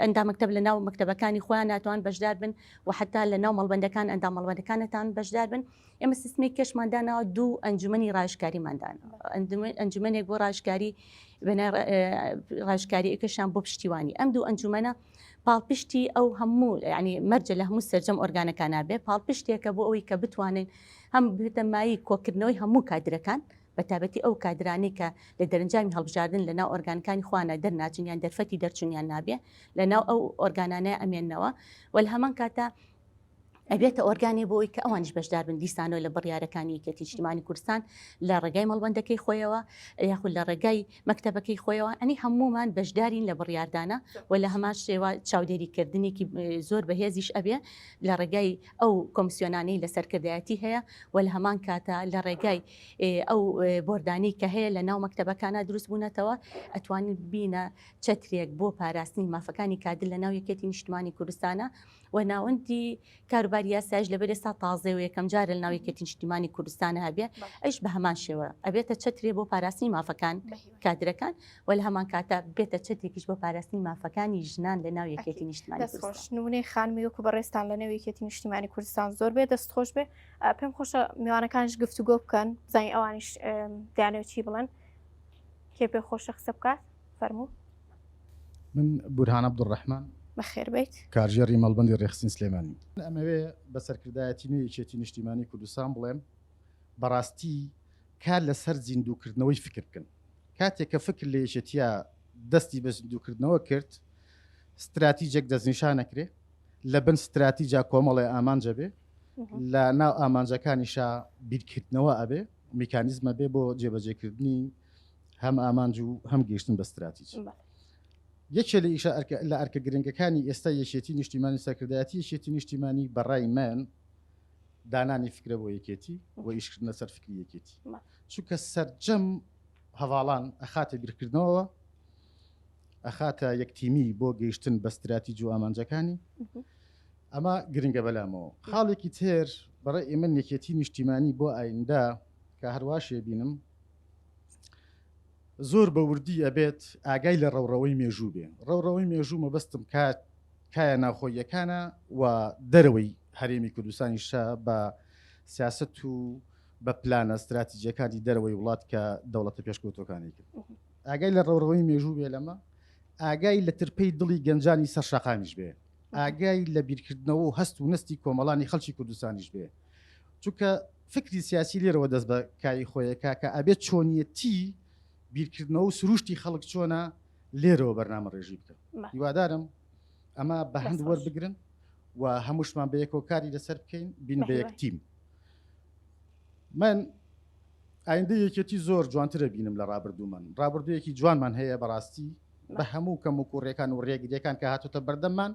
ئەندام مەکتب لە ناو مەکتبەکانی خۆیان ناتوان بەشدار بن و حتا لە ناو مەڵبندەکان ئەندام مەڵبندەکانتان بەشدار بن ئێمە سیستمێک کەشمان داناوە دوو ئەنجومەنی ڕاوێژکاریمان داناوە ئەنجومەنێک بۆ ڕاوێژکاری ڕاوێژکاری ئەکەشان بۆ پشتیوانی ئەم دوو ئەنجومەنە پاڵپشتی ئەو هەموو ینی مەرجە لە هەموو سەرجەم ئۆرگانەکان نابێ پاڵپشتێکە بۆ ئەوەی کە بتوانین هەم بێتە مایەی کۆکردنەوەی هەموو کادرەکان بە تابەتی ئەو کادرانەی کە لە دەرەنجامی هەڵبژاردن لە ناو ئۆرگانەکانی خوانە دەرناچن یان دەرفەتی دەرچوونیان نابێ لە ناو ئەو ئۆرگانانە ئەمێنەوە و لە هەمان کاتە ئەبێتە ئۆرگانێ بۆ ئەوەی کە ئەوانیش بەشدار بن دیسانەوە لە بڕیارەکانی یەکێتی نیشتیمانی کوردستان لە ڕێگای مەڵبەندەکەی خۆیەوە یاخود لە ڕێگای مەکتەبەکەی خۆیەوە ئەنی هەمومان بەشدارین لە بڕیاردانە و لە هەمان شێوە چاودێریکردنێکی زۆر بەهێزیش ئەبێ لە ڕێگای ئەو کۆمسیۆنانەی لە سەرکردایەتی هەیە و لە هەمان کاتە لە ڕێگای ئەو بۆردانی کە هەیە لە ناو مەکتەبەکانە دروست بوونەتەوە ئەتوانین بینە چەترێک بۆ پاراستنی مافەکانی کادر لە ناو یەکێتی نیشتمانی کوردستانە و ناوەندی کاروباری یاسایش لەبەر ئێستا تازەیە و یەکەم جارە لە ناو یەکێتی نیشتیمانی کوردستان هەبێ ئەویش بە هەمان شێوە ئەبێتە چەترێ بۆ پاراستنی مافەکان کادرەکان و لە هەمان کاتە بێتە چەترێکیش بۆ پاراستنی مافەکانی ژنان لە ناو یەکێتی نیشتمانی دەست خۆش نمونەی خانمی وەکو بەڕێزتان لە نێو یەکێتی نیشتیمانی کوردستان زۆر بێ دەست خۆش بێ پێم خۆشە میوانەکانیش گفتوگۆ بکەن بزانین ئەوانیش دەیانەوێت چی بڵێن کێ پێ خۆشە قسە بکات فەرموو من بورهان عبدالرحمن. بەخێر بێیت. کارگێڕی مەڵبەندی ڕێکخستنی سلێمانی. من ئەمەوێ بە سەرکردایەتی نوێی یەکێتی نیشتیمانی کوردستان بڵێم بەڕاستی کار لەسەر زیندووکردنەوەی فکر بکەن. کاتێک کە فکر لە یەکێتیە دەستی بە زیندووکردنەوە کرد ستراتیجێک دەستنیشانەکرێ لە بن ستراتیجا کۆمەڵێ ئامانجە بێ لە ناو ئامانجەکانیشا بیرکردنەوە ئەبێ میکانیزمە بێ بۆ جێبەجێکردنی هەم ئامانج و هەم گەیشتن بە ستراتیج. یەکێ لە ئیشە لە ئەرکە گرنگەکانی ئێستا یەکێتی نیشتیمانی سەرکردایەتی یەکێتی نیشتیمانی بەڕای من دانانی فکرە بۆ یەکێتی و ئیشکردنە سەر فکری یەکێتی چونکە سەرجەم هەواڵان ئەخاتە بیرکردنەوە ئەخاتە یەکتیمی بۆ گەیشتن بە ستراتیج و ئامانجەکانی ئەمە گرنگە بەلامەوە خاڵێکی تر بەڕێ ئێمە یەکێتی نیشتیمانی بۆ ئایندە کە هەرواشێ بینم زۆر بە وردی ئەبێت ئاگای لە ڕەوڕەوەی مێژوو بێ. ڕەوڕەوەی مێژوو مەبەستم کات کایە ناوخۆییەکانە و دەرەوەی هەرێمی کوردستانیشە بە سیاسەت و بە پلانە ستراتیجیەکانی دەرەوەی وڵات کە دەوڵەتە پێشکەوتوەکانی کرد. ئاگای لە ڕەوڕەوەی مێژوو بێ لەمە، ئاگای لە ترپەی دڵی گەنجانی سەر شەقامیش بێ. ئاگای لە بیرکردنەوە و هەست و نەستی کۆمەڵانی خەڵکی کوردستانیش بێ. چونکە فکری سیاسی لێرەوە دەست بە کاری خۆیەکا کە ئەبێت چۆنیەتی بیرکردنەوە و سروشتی خەڵک چۆنە لێرەوە بەرنامە ڕێژی بکە هیوادارم ئەمە بە هەند وەربگرن و هەمووشمان بە یەکەوە کاری لەسەر بکەین بین بە یەک تیم من ئایندە یەکێتی زۆر جوانترە بینم لە ڕابردوومان ڕابردوویەکی جوانمان هەیە بەڕاستی بە هەموو کەم و کوڕیەکان و ڕێگریەکان کە هاتوتە بەردەممان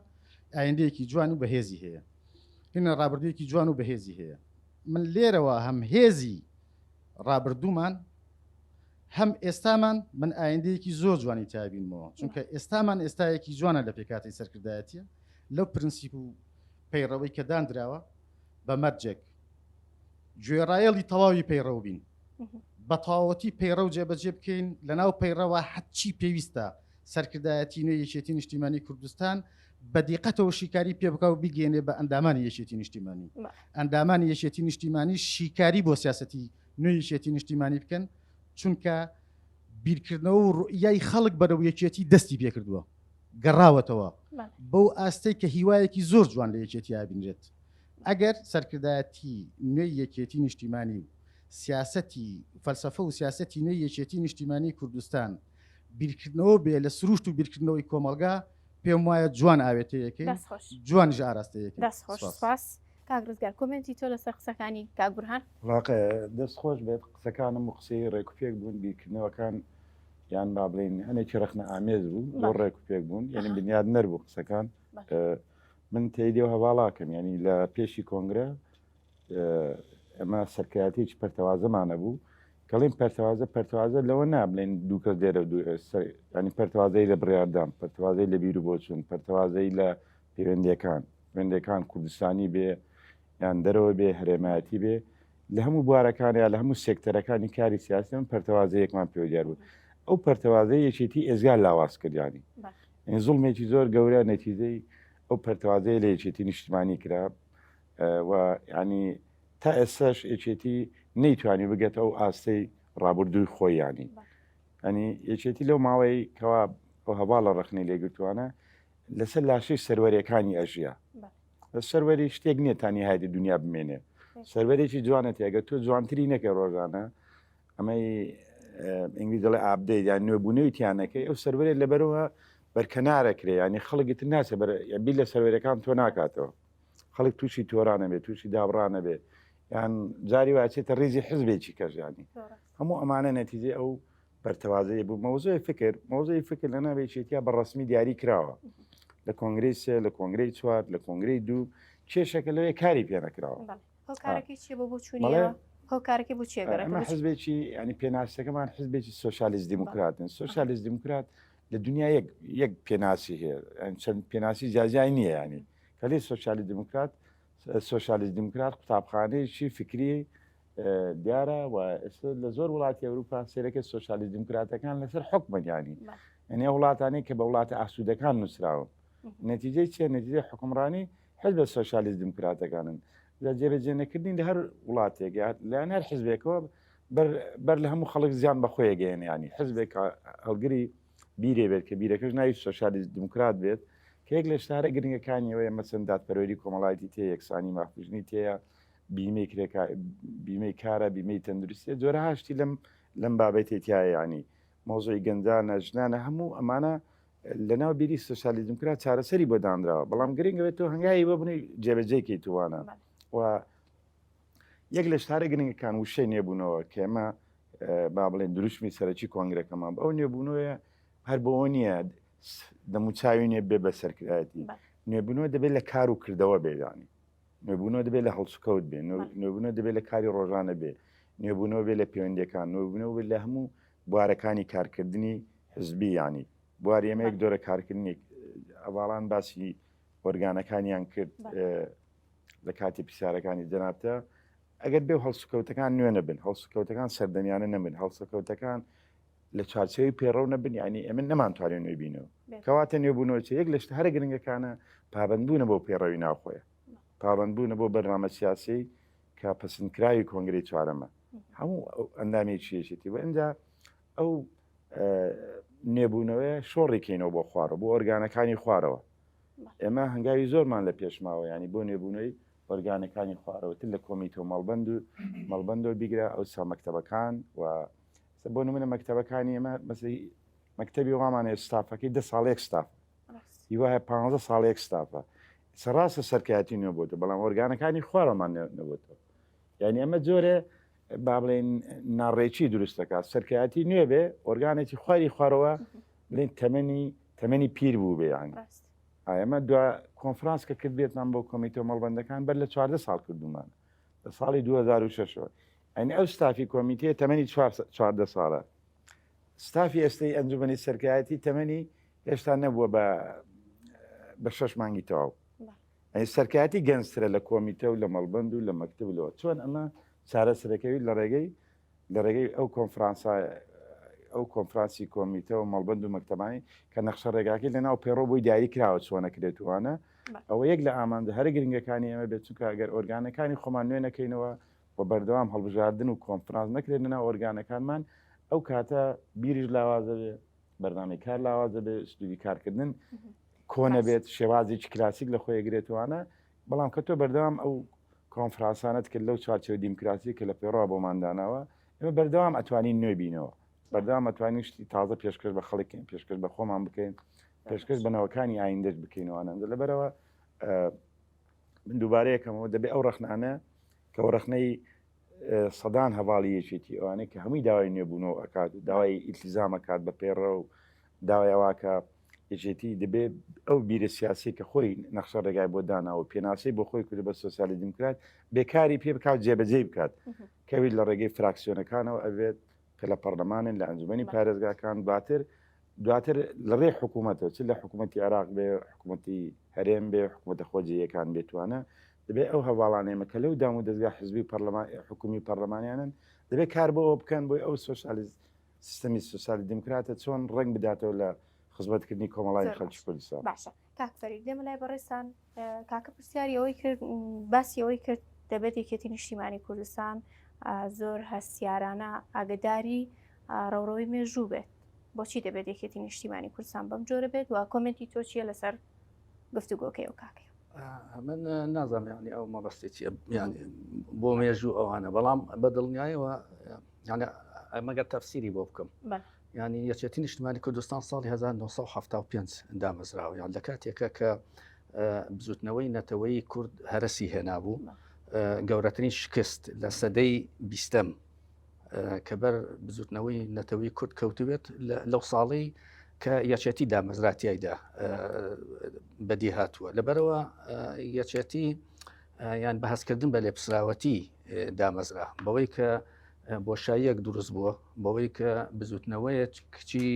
ئایندەیەکی جوان و بەهێزی هەیە هینە ڕابردوویەکی جوان و بەهێزی هەیە من لێرەوە هەم هێزی ڕابردوومان هەم ئێستامان من ئایندەیەکی زۆر جوانی تابینمەوە چونکە ئێستامان ئێستایەکی جوانە لە پێکاتی سەرکردایەتیە لەو پرنسیپ و پەیڕەوەی کە دانراوە بە مەرجێک گوێڕایەڵی تەواوی پەیڕەو بین بە تەواوەتی پەیڕەو جێبەجێ بکەین لەناو پەیڕەوە هەرچی پێویستە سەرکردایەتی نوێی یەکێتی نیشتیمانی کوردستان بە دیقەتەوە شیکاری پێ بکا و بیگەێنێ بە ئەندامانی یەکێتی نیشتیمانی ئەندامانی یەکێتی نیشتیمانی شیکاری بۆ سیاسەتی نوێی یەکێتی نیشتیمانی بکەن چونکە بیرکردنەوە و ڕوئیای خەڵک بەرەو یەکێتی دەستی پێکردووە گەڕاوەتەوە بەو ئاستەی کە هیوایەکی زۆر جوان لە یەکێتی ئابینرێت ئەگەر سەرکردایەتی نوێی یەکێتی نیشتیمانی و سیاسەتی فەلسەفە و سیاسەتی نوێی یەکێتی نیشتیمانی کوردستان بیرکردنەوە بێ لە سروشت و بیرکردنەوەی کۆمەڵگا پێم وایە جوان ئاوێتەیەکەی جوانیش ئاراستەیەکەی. دەست خۆش سپاس کاک ڕزگار comment ی تۆ لەسەر قسەکانی کاک بورهان. ڕاقە دەست خۆش بێت قسەکانم و قسەی ڕێکوپێک بوون بیرکردنەوەکان یان با بڵێین هەنێکی ڕەخنە ئامێز بوو زۆر ڕێکوپێک بوون یعنی بنیاد نەربوو قسەکان من تێیدی و هەواڵاکەم ینی لە پێشی کۆنگرە ئەمە سەرکایەتێکی پەرتەوازەمانە بوو کەڵین پەرتەوازە پەرتەوازە لەوە نابلێن دوو کەس لێرە ینی پەرتەوازەی لە بڕاردان پەرتەوازەی لە بیر و بۆچون پەرتەوازەی لە پەیوەندیەکان پەیوەندیەکان کوردستانی بێ یان دەرەوە بێ هەرێمایەتی بێ لە هەموو بوارەکان یا لە هەموو سێکتەرەکانی کاری سیاسی من پەرتەوازەیەکمان پێوە دیار بوو ئەو پەرتەوازەی یەکێتی ئێزگار لاواز کردیانی زوڵمێکی زۆر گەورە نەتیجەی ئەو پەرتەوازەیە لە یەکێتی نیشتمانی کرا و ینی تا ئێستاش یەکێتی نەیتوانی بگەتە ئەو ئاستەی ڕابردووی خۆیانی ئەنی یەکێتی لەو ماوەی کەوا ئەو هەواڵە ڕخنەی لێگرتوانە لەسەر لاشەی سەروەریەکانی ئەژیا سەروەری شتێک نییە تا نیهایەتی دنیا بمێنێ سەروەرێکی جوانەتی ئەگەر تۆ جوانتری نەکەی ڕۆژانە ئەمەی ئینگلیز دەڵێ update یان نوێبوونەوەی تیانەکەی ئەو سەروەرێک لەبەرەوە بەرکەنارە کرێ ینی خەڵکی تر ناچێ بەر بیر لە سەروەرەکان تۆ ناکاتەوە خەڵک تووشی تۆرانە بێت تووشی دابڕانە بێت یان جاری واچێتە ریزی حزبێکی کەژیانی هەموو ئەمانە نەتیجەی ئەو پەرتەوازەیە بوو مەوزوعی فکر مەوزوعی فکر لە ناو یەکێتیا بە ڕەسمی دیاری کراوە لە کۆنگرەی سێ لە کۆنگرەی چوار لە کۆنگرەی دوو کێشەکە لەوێ کاری پێ نەکراوە هۆکارەکەی چیە بۆ بۆچوونی هۆکارەکەی بۆ چیە ئەمە حزبێکی ینی پێناسەکەمان حزبێکی سۆسیالیست دیموکراتن سۆسیالیست دیموکرات لە دنیا یەک یەک پێناسی هەیە چەند پێناسی جیاجیای نییە ینی کەلی سۆسیالیست دیموکرات سۆسیالیست دیموکرات قوتابخانەیەکی فکری دیارە و ئێستا لە زۆر وڵاتی ئەوروپا سێرەکە سۆسیالیست دیموکراتەکان لەسەر حکومن ینی یعنی ئەو وڵاتانەی کە بە وڵاتە ئاسوودەکان نووسراون نەتیجەی چیە نەتیجەی حکومڕانی حزبە سۆسیالیست دیموکراتەکانن لە جێبەجێ نەکردنی لە هەر وڵاتێک یا لایەن هەر حزبێکەوە بەر لە هەموو خەڵک زیان بە خۆی گەیەنێ ینی حزبێک هەڵگری بیرێ بێت کە بیرەکەش ناوی سۆسیالیست دیموکرات بێت. کە یەک لە شتە هەرە گرنگەکانی ئەوەیە مەسەن دادپەروەری کۆمەڵایەتی تێ یەکسانی مافژنی تێیە بیمەی کرێکا بیمەی کارە بیمەی تەندروستیە جۆرەها شتی لەم لەم بابەتێ تایە ینی مۆزۆی گەنجانە ژنانە هەموو ئەمانە لەناو بیری سوسیالی دیموکرات چارەسەری بۆ دانراوە بەڵام گرنگەوێت تۆ هەنگاوی بۆ بنی جێبەجێکەی توانە و یەک لە شتارە گرنگەکان وشەی نوێبوونەوە کە ئێمە با بڵێن دروشمی سەرەکی کۆنگرەکەمان ئەو نوێبوونەوەیە هەر بۆ نییە دەموچاوی نوێ بێ بە سەرکردایەتی نوێبوونەوە دەبێت لە کار و کردەوە بێدانی نوێبوونەوە دەبێت لە هەڵسوکەوت بێ نوێبوونەوە دەبێت لە کاری ڕۆژانە بێ نوێبوونەوە بێ لە پەیوەندەکان نوێبوونەوە بێت لە هەموو بوارەکانی کارکردنی حزبی ینی بواری ئێمە یەک دۆرە کارکردنی ئەواڵان باسی ئۆرگانەکانیان کرد لە کاتی پرسیارەکانی جەنابتە ئەگەر بێ هەڵسوکەوتەکان نوێ نەبن هەڵسوکەوتەکان سەردەمیانە نەبن هەڵسوکەوتەکان لە چوارچێوەی پێڕەو نەبن یعنی ئێمە نەمانتوانێت نوێبینەوە کەواتە نوێبوونەوە چ یەک لە شتە هەرە گرنگەکانە پابندبوونە بۆ پێڕەوی ناوخۆیە پابندبوونە بۆ بەرنامە سیاسی کە پەسندکراوی کۆنگرەی چوارەمە هەموو ئەندامێکی یەکێتی و ئینجا ئەو نوێبوونەوەیە شۆڕیکەینەوە بۆ خوارەوە بۆ ئۆرگانەکانی خوارەوە ئێمە هەنگاوی زۆرمان لە پێشماوە ینی بۆ نوێبوونەوەی ئۆرگانەکانی خوارەوەتر لە کۆمیتە و مەڵبند و مەڵبندەوە بیگرە ئەو سا مەکتەبەکان و بۆ نمونە مەکتەبەکانی ئێمە مەسەی مەکتەبی وامان هەیە ستافەکەی دە ساڵێک ستاف هیوایە پ ساڵێک ستافە سەڕاستە سەرکایەتی نوێ بۆتە بەڵام ئۆرگانەکانی خوارەمان نەبێتەوە یعنی ئەمە جۆرێ با بڵێن ناڕێکی دروست دەکات سەرکایەتی نوێ بێ ئۆرگانێکی خواری خوارەوە بڵێن تەمەنی تەمەنی پیر بوو بێ یعنی ئەمە دو کۆنفرانس کە کرد بێتمان بۆ کۆمیتە مەڵبندەکان بەر لە 14 ساڵ کردومان لە ساڵی 2006ەوە ئەنی ئەو ستافی کۆمیتەیە تەمەنی 14 ساڵە ستافی ئێستەی ئەنجومەنی سەرکایەتی تەمەنی هێشتا نەبووە بە بە شەش مانگی تەواو ئەی سەرکایەتی گەنجترە لە کۆمیتە و لە مەڵبند و لە مەکتب لەوە چۆن ئەمە چارەسەرەکەوی لە ڕێگەی لە ڕێگەی ئەو کۆنفرانسا ئەو کۆنفرانسی کۆمیتە و مەڵبند و مەکتەبانی کە نەخشە ڕێگاکەی لە ناو پەیڕەو بۆی دیاری کراوە چۆنەکرێتوانە ئەوە یەک لە ئامانجە هەرە گرنگەکانی ئێمە بێت چونکە ئەگەر ئۆرگانەکانی خۆمان نوێ نەکەینەوە و بەردەوام هەڵبژاردن و کۆنفرانس نەکرێت لە ناو ئۆرگانەکانمان ئەو کاتە بیریش لاواز دەبێت بەرنامەی کار لاواز دەبێت ئسلوبی کارکردن کۆنە بێت شێوازێکی کلاسیک لە خۆی گرێتوانە بەڵام کە تۆ بەردەوام ئەو کۆنفرانسانت کرد لەو چوارچێوە دیموکراسی کە لە پێڕەوە بۆمان داناوە ئێمە بەردەوام ئەتوانین نوێ بینەوە بەردەوام ئەتوانین شتی تازە پێشکەش بە خەڵکین پێشکەش بە خۆمان بکەین پێشکەش بە نەوەکانی ئایندەش بکەینەوە نەندە لەبەرەوە من دووبارەیەکەمەوە دەبێ ئەو ڕەخنانە کە ڕەخنەی سەدان هەواڵی یەکێتی ئەوانەی کە هەمووی داوای نوێبوونەوە ئەکات و داوای ئیلتیزام ئەکات بە پەیڕە و داوای ئەوە کە یەکێتی دەبێ ئەو بیرە سیاسی کە خۆی نەخشە ڕێگای بۆ داناوە پێناسەی بۆ خۆی کرد بە سۆسیالی دیموکرات بێکاری پێ بکات جێبەجێی بکات کەویت لە ڕێگەی فراکسیۆنەکانەوە ئەبێت کە لە پەرلەمانن لە ئەنجومەنی پارێزگاکان دواتر دواتر لە ڕێی حکوومەتەوە چ لە حکوومەتی عێراق بێ حکوومەتی هەرێم بێ حکوومەتە خۆجێیەکان بێتوانە دەبێت ئەو هەواڵانێمە کە لەو دام و دەزگا حزبی پەرلەمان حکومی پەرلەمانیانن دەبێت کار بۆ ئەوە بکەن بۆی ئەو سۆسیالیست سیستەمی سۆسیالی دیموکراتە چۆن ڕنگ بداتەوە لە خزمەتکردنی کۆمەڵانی خەڵکی کوردستان. باشە کاک فەرید دێمە لای بەڕێزتان کاکە پرسیاری ئەوەی کرد باسی ئەوەی کرد دەبێت یەکێتی نیشتیمانی کوردستان زۆر هەستیارانە ئاگداری ڕەوڕەوەی مێژوو بێت بۆچی دەبێت یەکێتی نیشتیمانی کوردستان بەم جۆرە بێت و comment ی تۆ چییە لەسەر گفتوگۆکەی و کاکەی من نازانم یعنی ئەو مەبەستی چیە یعنی بۆ مێژوو ئەوانە بەڵام بە دڵنیایەوە یعنی ئەمەگەر تەفسیری بۆ بکەم ینی یەکێتی نیشتمانی کوردستان ساڵی 1975 دامەزراوە یان لە کاتێکە کە بزوتنەوەی نەتەوەی کورد هەرەسی هێنابوو گەورەترین شکست لە سەدەی بیستەم کە بەر بزوتنەوەی نەتەوەی کورد کەوتبێت لەو ساڵی کە یەکێتی دامەزراتیایدا بەدی هاتووە لەبەرەوە یەکێتی یان بەهەستکردن بە لێپسراوەتی دامەزرا بەوەی کە بۆشاییەک دروست بووە بەوەی کە بزوتنەوەیەک کچی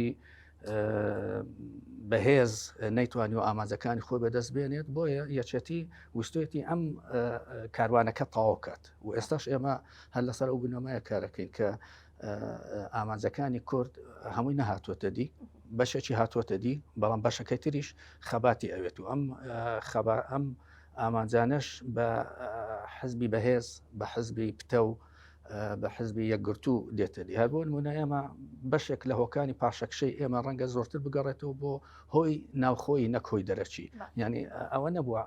بەهێز نەیتوانی و ئامانجەکانی خۆی بەدەست بێنێت بۆیە یەکێتی وستێتی ئەم کاروانەکە تەواو کات و ئێستاش ئێمە هەر لەسەر ئەو بنەمایە کارەکەین کە ئامانجەکانی کورد هەمووی نەهاتووەتە دی بەشێکی هاتووەتە دی بەڵام بەشەکەی تریش خەباتی ئەوێت و ئەم خەبا ئەم ئامانجانەش بە حزبی بەهێز بە حزبی پتە و. بە حزبی یەکگرتوو دێتە دی. هەر بۆ نمونە ئێمە بەشێک لە هۆکانی پاشەکشەی ئێمە ڕەنگە زۆرتر بگەڕێتەوە بۆ هۆی ناوخۆی نەک هۆی دەرەکی. یعنی ئەوە نەبووە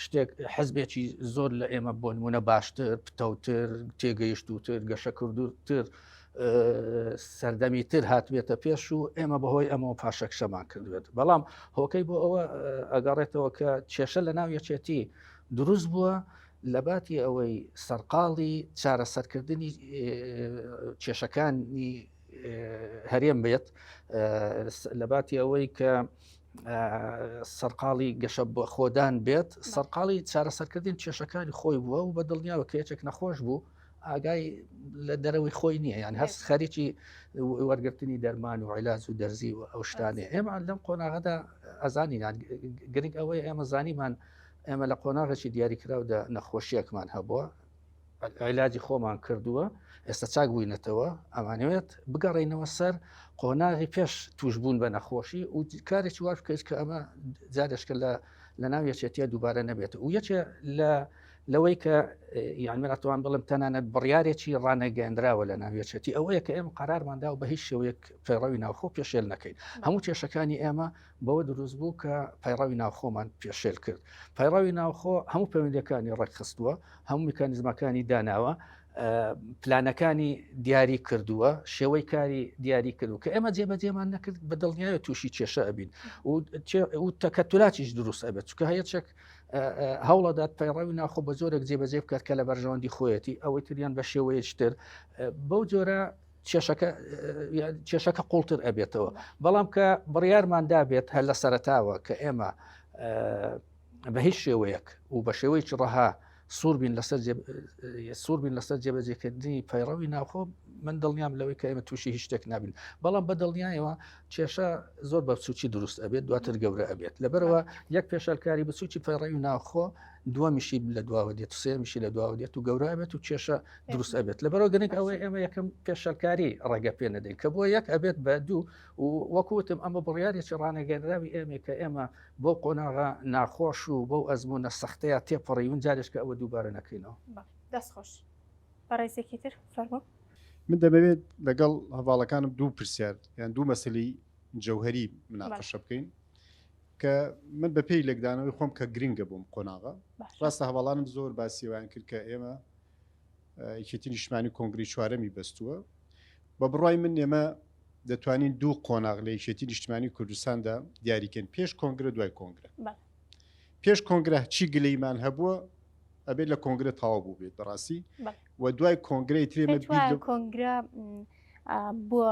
شتێک حزبێکی زۆر لە ئێمە بۆ نمونە باشتر، پتەوتر، تێگەیشتووتر، گەشەکردووتر، سەردەمی تر هاتبێتە پێش و ئێمە بەهۆی ئەمەوە پاشەکشەمان کردبێت. بەڵام هۆکەی بۆ ئەوە ئەگەڕێتەوە کە کێشە لە ناو یەکێتی دروست بووە لەباتی ئەوەی سەرقاڵی چارەسەرکردنی کێشەکانی هەرێم بێت لەباتی ئەوەی کە سەرقاڵی گەشە بە خۆدان بێت سەرقاڵی چارەسەرکردن کێشەکانی خۆی بووە و بە دڵنیاوە کە یەکێک نەخۆش بوو ئاگای لە دەرەوەی خۆی نییە یان هەست خەریکی وەرگرتنی دەرمان و عیلاج و دەرزی و ئەو شتانێ ئێمە لەم قۆناغەدا ئەزانین گرنگ ئەوەی ئێمە زانیمان ئێمە لە قۆناغێکی دیاریکراودا نەخۆشیەکمان هەبووە عیلاجی خۆمان کردووە ئێستا چاک بووینەتەوە ئەمانەوێت بگەڕێینەوە سەر قۆناغی پێش توشببوون بە نەخۆشی و کارێکی واش بکەیت کە ئەمە جارێشکە لە لە ناو یەکێتیە دووبارە نەبێت و یەکێ لە لەوەی کە یان من ئەتوان بڵم تەنانەت بڕیارێکی ڕانەگەندراوە لە ناو یەکێتی ئەوەیە کە ئێمە قەرارماندا و بە هیچ شێوەیەک پەیڕەوی ناوخۆ پێشێل نەکەین هەموو کێشەکانی ئێمە بەوە دروست بوو کە پەیڕەوی ناوخۆمان پێشێل کرد. پەیڕەوی ناوخۆ هەموو پەیوەندیەکانی ڕێکخستووە، هەموو میکانیزمەکانی داناوە، پلانەکانی دیاری کردووە، شێوەی کاری دیاری کردو کە ئێمە جێبەجێمان نەکرد بە دڵنیایە تووشی کێشە ئەبین و تەکەتولاچیش دروست ئەبێت چکە هەیەچێک هەوڵەدات پەیڕەوی ناخۆ بە جۆرێک جێبەجێ بکات کە لە بەرژەوەندی خۆیەتی ئەوەی تریان بە شێوەیەکی تر بەو جۆرە کێشەکە کێشەکە قوڵتر ئەبێتەوە بەڵام کە بڕیارمان دابێت هەر لە سەرتاوە کە ئێمە بە هیچ شێوەیەک و بە شێوەیەکی ڕەها سوور بین لەسەر سوور بین لەسەر جێبەجێکردنی پەیڕەوی ناوخۆ من دڵنیام لەوەی کە ئێمە تووشی هیچ شتێک نابین بەڵام بە دڵنیایەوە کێشە زۆر بە بچووکی دروست ئەبێت دواتر گەورە ئەبێت لەبەرەوە یەک پێشلکاری بچووکی پەیڕەوی ناوخۆ دووەمیشی لە دواوە دێت سێمیشی لە دواوە دێت و گەورە ئەبێت و کێشە دروست ئەبێت لەبەرەوە گرنگ ئەوەی ئێمە یەکەم پێشلکاری ڕێگە پێ نەدەین کە بۆ یەک ئەبێت بە دوو و وەکوتم ئەمە بڕیارێکی ڕانەگەنراوی ئێمە کە ئێمە بۆ قۆناغا ناخۆش و بەو ئەزمونە سەختەیە تێپەڕیون جارێککە ئەوە دووبارە نەکەینەوە. دەست خۆش بەڕێزێکی تر فەرموو. من دەمەوێت لەگەڵ هەڤاڵەکانم دوو پرسیار یان دوو مەسەلەی جەوهەری مناقەشە بکەین کە من بە پێی لێکدانەوەی خۆم کە گرنگە بۆم قۆناغە ڕاستە هەواڵانم زۆر باسیوان کرد کە ئێمە یەکێتی نیشتمانی کۆنگری چوارەمی بەستووە بە بڕای من ئێمە دەتوانین دوو قۆناغ لە یەکێتی نیشتمانی کوردستاندا دیاریکەین پێش کۆنگرە دوای کۆنگرە پێش کۆنگرە چی گلەیمان هەبووە ئەبێت لە کۆنگرە تەواو بوو بێت بەڕاستی و دوای کۆنگرەی ترێمە کۆنگرە بووە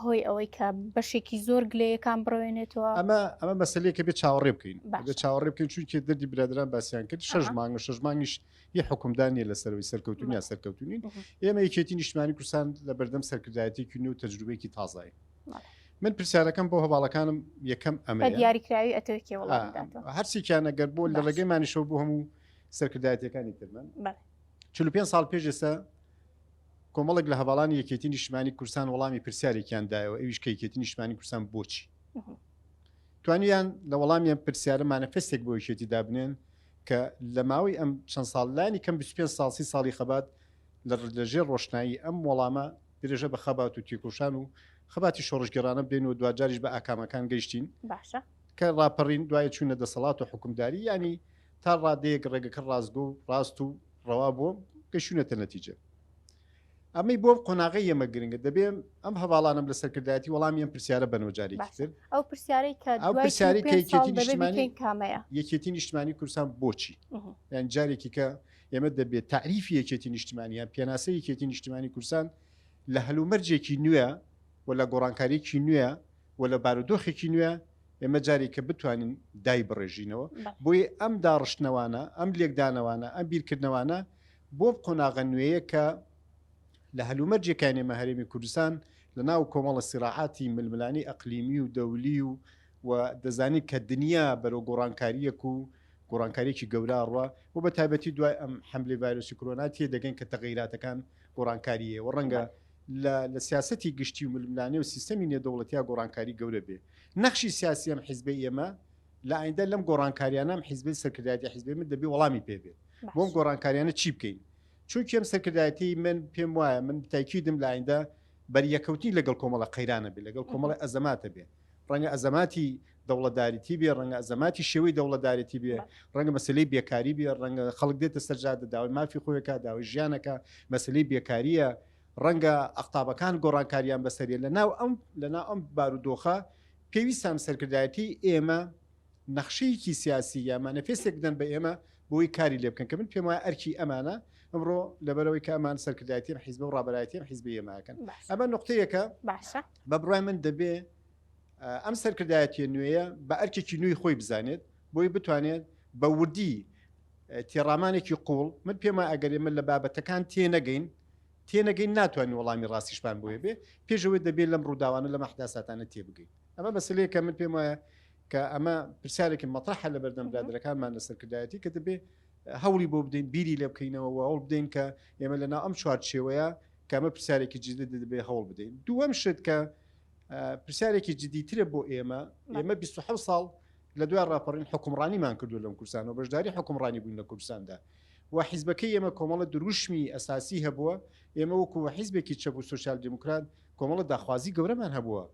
هۆی ئەوەی کە بەشێکی زۆر گلەیەکان بڕوێنێتەوە ئەمە ئەمە مەسلەیەکە بێ چاوەڕێ بکەین بێ چاوەڕێ بکەین چونکە دەردی برادران باسییان کرد شش مانگ و شش مانگیش یە حکومدان نیە لەسەرەوەی سەرکەوتون یا سەرکەوتونین ئێمە یەکێتی نیشتمانی کوردستان لە بەردەم سەرکردایەتێکی نوێ و تەجروبەیەکی تازایی من پرسیارەکەم بۆ هەواڵەکانم یەکەم ئەمە دیاریکراوی ئەتەوێ وەڵام بداتەوە هەرسێکیان ئەگەر بۆ لە ڕێگەی مانیشەوە بۆ هەموو سەرکردایەتەکانی ترمان 45 ساڵ پێش ئێستا کۆمەڵێک لە هەواڵانی یەکێتی نیشتمانی کوردستان وەڵامی پرسیارێکیان دایەوە ئەویش کە یەکێتی نیشتمانی کوردستان بۆچی توانیان لە وەڵامیان پرسیارە مانەفستێک بۆ یەکێتی دابنێن کە لە ماوەی ئەم چەند ساڵ لانی کەم 25 ساڵ سی ساڵی خەبات لە ژێر ڕۆشنایی ئەم وەڵامە درێژە بە خەبات و تێکۆشان و خەباتی شۆڕشگێڕانە بدەین و دواجاریش بە ئاکامەکان گەیشتین باشە کە ڕاپەڕین دوای چوونە دەسەڵات و حکومداری ینی تا ڕادەیەک ڕێگەکە ڕاستگۆ و ڕاست و ڕەوا بووە گەشتونەتە نەتیجە ئەمەی بۆ قۆناغی ئێمە گرنگە دەبێ ئەم هەواڵانم لە سەرکردایەتی وەڵامی ئەم پرسیارە بەنەوە جارێکی تر ئەو پرسیارەی کە ئەو پرسیاری کە یەکێتی نیشتمانی کامەیە یەکێتی نیشتمانی کوردستان بۆچی یان جارێکی کە ئێمە دەبێت تاریفی یەکێتی نیشتمانی یان پێناسەی یەکێتی نیشتمانی کوردستان لە هەلومەرجێکی نوێ و لە گۆڕانکاریکی نوێ و لە بارودۆخێکی نوێ ئێمە جارێک کە بتوانین دای بڕێژینەوە بۆیە ئەم داڕشتنەوانە ئەم لێکدانەوانە ئەم بیرکردنەوانە بۆ قۆناغە نوێیە کە لە هەلومەرجێکانی ئێمە هەرێمی کوردستان لە ناو کۆمەڵە سیراعاتی ململانی ئەقلیمی و دەولی و و دەزانین کە دنیا بەرەو گۆڕانکاریەک و گۆڕانکاریەکی گەورە ئەڕوا و بە تایبەتی دوای ئەم حەملەی ڤایرۆسی کۆرۆنا تێ دەگەین کە تەغەیراتەکان گۆڕانکاری هەیە و ڕەنگە لە لە سیاسەتی گشتی و ململانێ و سیستەمی نێودەوڵەتیا گۆڕانکاری گەورە بێ نەخشی سیاسی ئەم حیزبەی ئێمە لە ئایندە لەم گۆڕانکاریانە ئەم حیزبەی سەرکردایەتی حیزبی من دەبێ وەڵامی پێ بێت بۆم گۆڕانکاریانە چی بکەین؟ چونکی ئەم سەرکردایەتی من پێم وایە من تاکیدم لە ئایندە بەریەکەوتنی لەگەڵ کۆمەڵە قەیرانە بێ لەگەڵ کۆمەڵی ئەزەماتە بێ ڕەنگە ئەزەماتی دەوڵەتداریتی بێ ڕەنگە ئەزەماتی شێوەی دەوڵەتدارێتی بێ ڕەنگە مەسلەی بێکاری بێ ڕەنگە خەڵک دێتە سەرجادە داوای مافی خۆیەکە داوای ژیانەکە مەسلەی بێکاریە ڕەنگە ئەقتابەکان گۆڕانکاریان بەسەریە لە ناو ئەم لە ناو ئەم بارودۆخە پێویستان سەرکردایەتی ئێمە نەخشەیەکی سیاسی یا مانەفێستێک بدەن بە ئێمە بۆی کاری لێ بکەن کە من پێم وایە ئەرکی ئەمانە ئەمڕۆ لەبەرەوەی کە ئەمان سەرکردایەتی ئەم حیزبە و ڕابەرایەتی ئەم حیزبی ئێمەکەن ئەمە نقطەیەکە باشە بە بڕای من دەبێ ئەم سەرکردایەتیە نوێیە بە ئەرکێکی نوێی خۆی بزانێت بۆی بتوانێت بە وردی تێڕامانێکی قوڵ من پێم وایە ئەگەر ئێمە لە بابەتەکان تێنەگەین تێنەگەین ناتوانین وەڵامی ڕاستیشمان بۆیە بێ پێشەوەی دەبێت لەم ڕووداوانە لەم ئەحداساتانە تێبگەین ئەمە مەسلەیەکە من پێم وایە کە ئەمە پرسیارێکی مەترحە لە بەردەم برادەرەکانمان لە سەرکردایەتی کە دەبێ هەوڵی بۆ بدەین بیری لێ بکەینەوە و هەوڵ بدەین کە ئێمە لەناو ئەم چوارچێوەیە کە ئەمە پرسیارێکی جدی دەبێ هەوڵ بدەین دووەم شت کە پرسیارێکی جدیترە بۆ ئێمە ئێمە 27 ساڵ لە دوای ڕاپەڕین حکومڕانیمان کردو لەم کوردستان و بەشداری حکومڕانی بووین لە کوردستاندا و حیزبەکەی ئێمە کۆمەڵە دروشمی ئەساسی هەبووە ئێمە وەکو حیزبێکی چەپ و سوسیال دیموکرات کۆمەڵە داخوازی گەورەمان هەبووە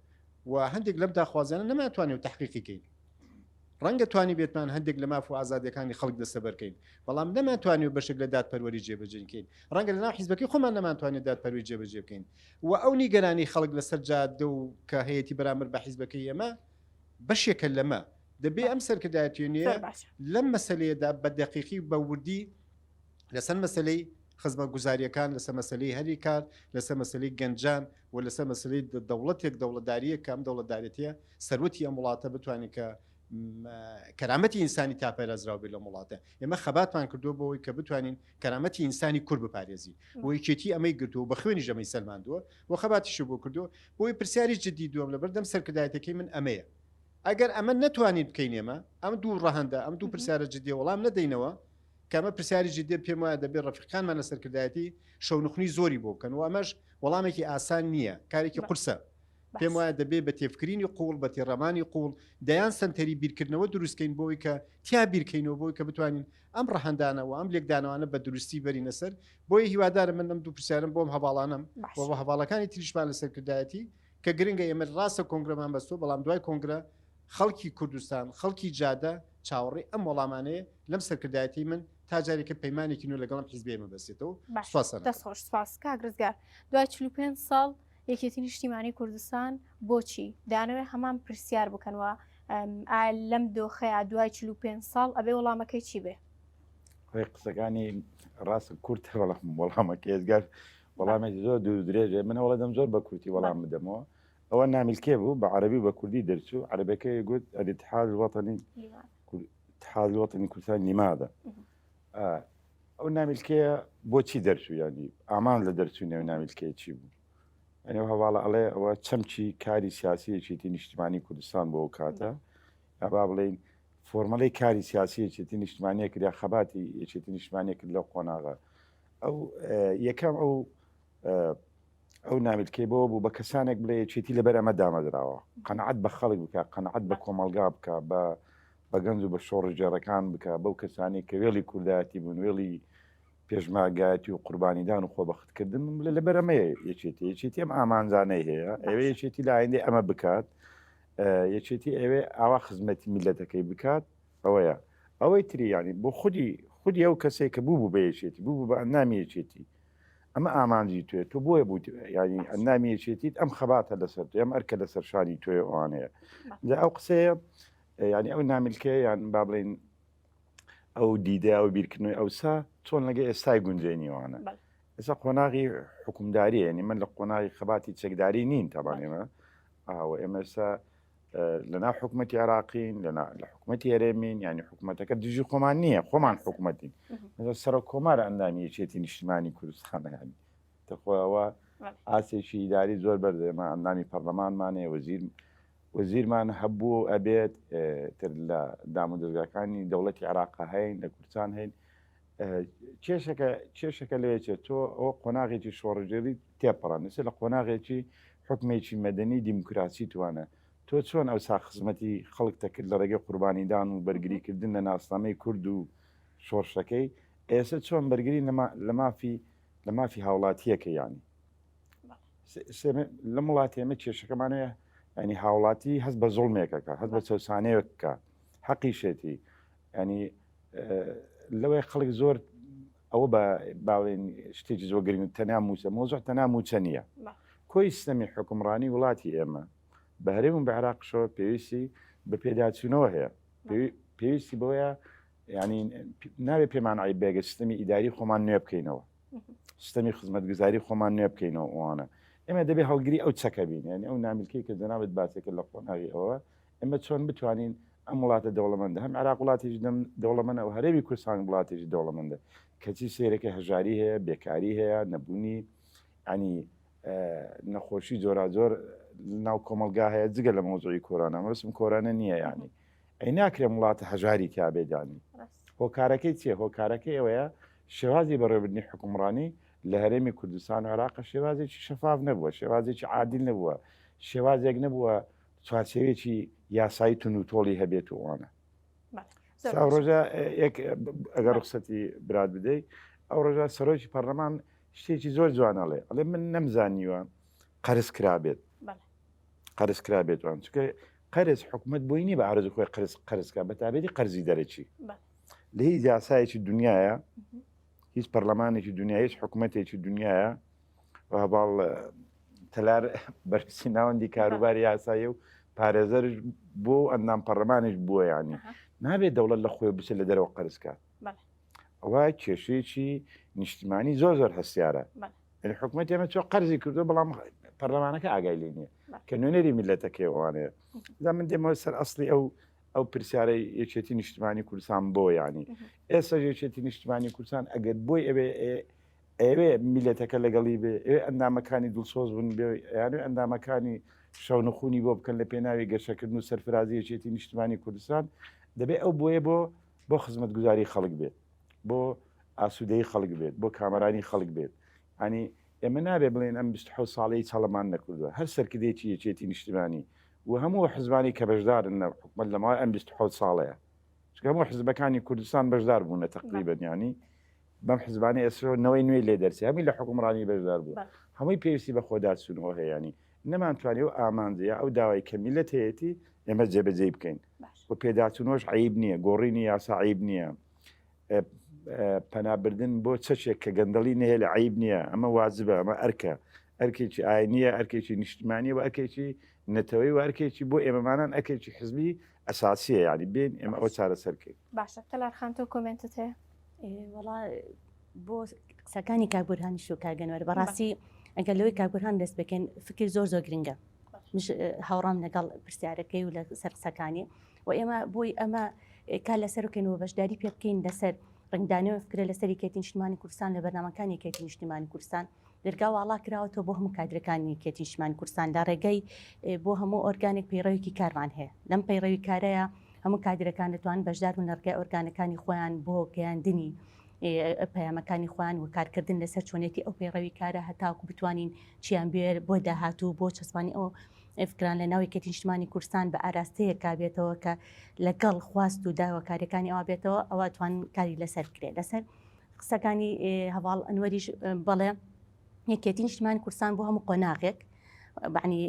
و هەندێک لەم داخوازیانە نەمانتوانی و تحقیقی کەین ڕەنگە توانی بێتمان هەندێک لە ماف و ئازادیەکانی خەڵک دەستەبەرکەین بەڵام نەمانتوانی و بەشێک لە دادپەروەری جێبەجێکەین ڕەنگە لەناو حیزبەکەی خۆمان نەمانتوانێت دادپەروەری جێبەجێ بکەین و ئەو نیگەرانی خەڵک لەسەر جادە و کە هەیەی بەرامبەر بە حیزبەکەی ئێمە بەشێکە لەمە دەبێ ئەم سەرکردایەتی نوێ لەم مەسلەیەدا بە دەقیقی و بە وردی لەسەر مەسلەی خزمەتگوزاریەکان لەسەر مەسلەی هەری کار لەسەر مەسلەی گەنجان و لەسەر مەسلەی دەوڵەتێک دەوڵەتداریە کە ئەم دەوڵەتدارێتیە سەروەتی ئەم وڵاتە بتوانێت کە کەرامەتی ئینسانی تا پارێزراو بێت لەم وڵاتە ئێمە خەباتمان کردووە بۆ ئەوەی کە بتوانین کەرامەتی ئینسانی کورد بپارێزین و یەکێتی ئەمەی گرتووە بە خوێنیش ئەمەی سەلماندووە و خەباتیشی بۆ کردووە بۆی پرسیاری جدی دووەم لەبەردەم سەرکردایەتەکەی من ئەمەیە ئەگەر ئەمە نەتوانین بکەین ئێمە ئەم دوو ڕەهەندە ئەم دوو پرسیارە جدیە وەڵام نەدەینەوە کە ئەمە پرسیاری جدیە پێم وایە دەبێت ڕەفیقانمان لە سەرکردایەتی شەونخونی زۆری بۆ بکەن و ئەمەش وەڵامێکی ئاسان نییە کارێکی قورسە پێم وایە دەبێت بە تێفکرینی قوڵ بە تێڕامانی قوڵ دەیان سەنتەری بیرکردنەوە دروستکەین بۆی کە تیا بیرکەینەوە بۆی کە بتوانین ئەم ڕەهەندانە و ئەم لێکدانەوانە بە دروستی بەرینە سەر بۆیە هیوادارم من ئەم دوو پرسیارم بۆم هەواڵانم بۆ هەواڵەکانی تریشمان لە سەرکردایەتی کە گرنگە ئێمە ڕاستە کۆنگرەمان بەستووە بەڵام دوای کۆنگرە خەڵکی کوردستان خەڵکی جادە چاوەڕێی ئەم وەڵامانەیە لەم سەرکردایەتی من تا جارێکە پەیمانێکی نوێ لەگەڵم حیزبی ئێمە بەستێتەوە سپاس دەست خۆش سپاس کاک ڕزگار دوای 45 ساڵ یەکێتی نیشتیمانی کوردستان بۆچی دانەوێ هەمان پرسیار بکەنەوە ئایا لەم دۆخەیە دوای 45 ساڵ ئەبێ وەڵامەکەی چی بێ؟ خۆی قسەکانی ڕاست کورت وەڵام وەڵامەکە ئێزگار وەڵامێکی زۆر دوور درێژە من هەوڵەدەم زۆر بە کورتی وەڵام بدەمەوە ئەوە نامیلکێ بوو بە عەربی و بە کوردی دەرچوو عەربەکەی گوت الاتحاد الوطنی اتحاد الوطنی کوردستان لماذا ئەو نامیلکەیە بۆچی دەرچوو ینی ئامان لە دەرچوونی ئەو نامیلکەیە چی بوو ئەو هەواڵە ئەڵێ ئەوە چەمکی کاری سیاسی یەکێتی نیشتمانی کوردستان بۆ ئەو کاتە یا با بڵێین فۆرمەڵی کاری سیاسی یەکێتی نیشتمانیە کرد یا خەباتی یەکێتی نیشتمانیە کرد لەو قۆناغە ئەو یەکەم ئەو ئەو نامیلکەی بۆ بوو بە کەسانێک بڵێ یەکێتی لەبەر ئەمە دامەزراوە قەنعەت بە خەڵک بکە قەنعەت بە کۆمەڵگا بکە بە بە گەنج و بە شۆڕژێڕەکان بکە بەو کەسانی کە وێڵی کوردایەتی بوون وێڵی پێشماگایەتی و قوربانیدان و خۆبەختکردن بڵێ لەبەر ئەمەیە یەکێتی یەکێتی ئەم ئامانجانەی هەیە ئەوێ یەکێتی لە ئایندەی ئەمە بکات یەکێتی ئەوێ ئاوا خزمەتی میلەتەکەی بکات ئەوەیە ئەوەی تری ینی بۆ خودی خودی ئەو کەسێک کە بوو بوو بە یەکێتی بوو بوو بە ئەندامی یەکێتی ئەمە ئامانجی توێ تۆ بۆیە بوو ینی ئەندامی یەکێتیت ئەم خەباتە لەسەر تۆ ئەم ئەرکە لەسەر شانی توێ ئەوانەیە جا ئەو قسەیە ینی ئەو نامیلکەیە یان با بڵین ئەو دیدە ئەو بیرکردنەوەی ئەوسا چۆن لەگە ئێستای گونجێنی ئەوانە ئێستا قۆناغی حکومداری ینی من لە قۆناغی خەباتی چەکداری نین تاوان ئێمە ئاوە ئێمە ئێستا لەنا حکوومەتتی عراقین لە حکوومەتتی هەرێمین ینی حکوومەتەکە دژی خۆمان نییە خۆمان حکوومەتین سەر کۆمار ئەندامی یەکێتی نیشتمانی کوردستانەکانی تەخۆەوە ئاسێکی ئیداری زۆر بەرزە ئێمە ئەندامی پەرلەمانمانەیە وەزیر وەزیرمان هەبوو و ئەبێت تر لە دامودەزگاکانی دەوڵەتی عێراق هەین لە کوردستان هەین کێشەکە کێشەکە لەوێ چێت تۆ ئەوە قۆناغێکی شۆڕژێری تێپەڕان نسە لە قۆناغێکی حکمێکی مەدەنی دیموکراسی توانە تۆ چۆن ئەوسا خزمەتی خەڵک دەکرد لە ڕێگەی قوربانیدان و بەرگریکردن لە ناسنامەی کورد و شۆڕشەکەی. ئێستا چۆن بەرگری لە مافی لە مافی هاوڵاتیەکە یانی لەم وڵاتی ئێمە کێشەکەمان هەیە ینی هاوڵاتی هەست بە زوڵمێکەکە هەست بە چەسانەیەکە حەقیشێتی ینی لەوەی خەڵک زۆر ئەوە بە باڵێن شتێکی زۆر گرنگ تەنیا موچە مۆزۆ تەنیا موچە نییە کۆی سیستەمی حکومڕانی وڵاتی ئێمە بە هەرێم و بە عێراقشەوە پێویستی بە پێداچوونەوە هەیە پێویستی بۆیە ینی ناوێ پێمان عیب بێگە سیستەمی ئیداری خۆمان نوێ بکەینەوە سیستەمی خزمەتگوزاری خۆمان نوێ بکەینەوە ئەوانە ئێمە دەبێ هەڵگری ئەو چەکە بین یعنی ئەو نامیلکەی کە جەنابت باسێکە لە قۆناغی ئەوە ئێمە چۆن بتوانین ئەم وڵاتە دەوڵەمەندە هەم عراق وڵاتێکی دەوڵەمەنە و هەرێمی کوردستان وڵاتێکی دەوڵەمەندە کەچی سێرەکە هەژاری هەیە بێکاری هەیە نەبوونی ینی نەخۆشی جۆراجۆر ناو کۆمەلگا هەیە جگە لە مەوزوعی کۆرانە مەبەستم کۆرانە نییە ینی ئەی ناکرێ وڵاتە هەژاری تیا بێت یانی هۆکارەکەی چیە هۆکارەکەی ئەوەیە شێوازی بەڕێوەبردنی حکومڕانی لە هەرێمی کوردستان و عێراق شێوازێکی شەفاف نەبووە شێوازێکی عادل نەبووە شێوازێک نەبووە چوارچێوێکی یاسایی تون و تۆڵی هەبێت و ئەوانە ڕۆژە یەک ئەگەر ڕخسەتی برات بدەیت ئەو ڕۆژە سەرۆکی پەرلەمان شتێکی زۆر جوانەڵێ ئەڵێ من نەمزانیوە قەرز کرابێت قەرز کرابێت وان چکە قەرز حکومت بۆی نیە بە ئارەزوی خۆی قەرز قەرز کا بە تابێتی قەرزی دەرەکی لە هیچ یاسایەکی دنیاە هیچ پەرلەمانێکی دنیا هیچ حکوومەتێکی دنیاە هەواڵ تەلار بەرپرسی ناوەندی کاروباری یاسایی و پارێزەر بۆ ئەندام پەرلەمانیش بووە ینی نابێت دەوڵەت لە خۆی بچێت لە دەرەوە قەرزکات ئەوە کێشەیەکی نیشتیمانی زۆر زۆر هەستیارە یعنی حکومەت ئێمە چۆ قەرزی کردو بەڵام پەرلەمانەکە ئاگای لێ نییە کە نوێنەری میلەتەکەی ئەوانەیە دا من دێمەوە سەر ئەسلی ئەو ئەو پرسیارەی یەکێتی نیشتمانی کوردستان بۆ ینی ئێستا یەکێتی نیشتمانی کوردستان ئەگەر بۆی ئەوێ ئەوێ میلەتەکە لەگەڵی بێ ئەوێ ئەندامەکانی دڵسۆز بوون بێ یانێ ئەندامەکانی شەونخونی بۆ بکەن لە پێناوی گەشەکردن و سەرفرازی یەکێتی نیشتمانی کوردستان دەبێ ئەو بۆیە بۆ بۆ خزمەتگوزاری خەڵک بێت بۆ ئاسوودەی خەڵک بێت بۆ کامەرانی خەڵک بێت ئەنی ئێمە نابێ بڵێن ئەم 26 ساڵەی چەڵەمان نەکردووە هەر سەرکردێکی یەکێتی نیشتمانی و هەموو حزبانی کە بەشدارن لە حکومەت لە ماوەی ئەم 26 ساڵەیە چونکە هەموو حزبەکانی کوردستان بەشدار بوونە تقریبا ینی بەم حزبانی ئێسرۆ نەوەی نوێی لێ دەرچێ هەمووی لە حکومڕانی بەشدار بوو هەمووی پێویستی بە خۆداچوونەوە هەیە ینی نەمانتوانی ئەو ئامانجە یا ئەو داوای کە میلەت هەیەتی ئێمە جێبەجێی بکەین و پێداچوونەوەش عیب نییە گۆڕینی یاسا عیب نییە پەنابردن بۆ چەکێک کە گەندەڵی نهێلە عیب نییە ئەمە واجبە ئەمە ئەرکە ئەرکێکی ئاینیە ئەرکێکی نیشتمانی و ئەرکێکی نەتەوەی و ئەرکێکی بۆ ئێمەمانان ئەرکێکی حزبی ئەساسیە یعنی بێن ئێمە ئەوە چارەسەرکەین باشە تەلار خان تۆ comment ت هەیە وەڵا بۆ قسەکانی کاک بورهانیش و کاک ئەنوەر بەڕاستی ئەگەر لەوەی کاک بورهان دەست بکەین فکر زۆر زۆر گرنگە مش هاوڕام لەگەڵ پرسیارەکەی و لەسەر قسەکانی و ئێمە بۆی ئەمە کار لەسەر بکەین و بەشداری پێ بکەین لەسەر ڕنگدانەوە فکرە لەسەر یەکێتی نیشتمانی کوردستان لە بەرنامەکانی یەکێتی نیشتیمانی کوردستان دەرگا واڵا کراوەتەوە بۆ هەموو کادرەکانی یەکێتی نیشتمانی کوردستان لە ڕێگەی بۆ هەموو ئۆرگانێک پەیڕەوێکی کارمان هەیە لەم پەیڕەوی کارەیە هەموو کادرەکان دەتوان بەشدار بن لە ڕێگای ئۆرگانەکانی خۆیان بۆ گەیاندنی پەیامەکانی خۆیان و کارکردن لەسەر چۆنێتی ئەو پەیڕەوی کارە هەتاکو بتوانین چیان بێر بۆ داهاتوو بۆ چەسپانی ئەو فکران لە ناو یەکێتی نیشتمانی کوردستان بە ئاراستەیەکا بێتەوە کە لەگەڵ خواست و داواکاریەکانی ئەوە بێتەوە ئەوە توان کاری لەسەر بکرێت لەسەر قسەکانی هەواڵ ئەنوەریش بەڵێ یەکێتی نیشتمانی کوردستان بۆ هەموو قۆناغێک بەعنی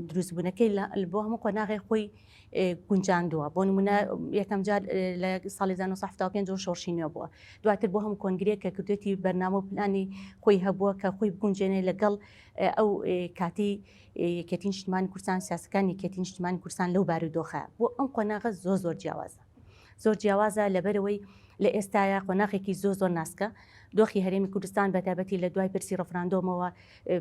دروستبوونەکەی بۆ هەموو قۆناغێک خۆی گونجاندووە بۆ نمونە یەکەم جار لە ساڵی 1975 شۆڕشی نوێ بووە دواتر بۆ هەموو کۆنگرێک کە کردێتی بەرنامە و پلانی خۆی هەبووە کە خۆی بگونجێنێ لەگەڵ ئەو کاتی یەکێتی نیشتمانی کوردستان سیاسەکان یەکێتی نیشتمانی کوردستان لەو بارودۆخە بۆ ئەم قۆناغە زۆر زۆر جیاوازە زۆر جیاوازە لەبەرەوەی لە ئێستایا قۆناغێکی زۆر زۆر ناسکە دۆخی هەرێمی کوردستان بە تایبەتی لە دوای پرسی ڕفراندۆمەوە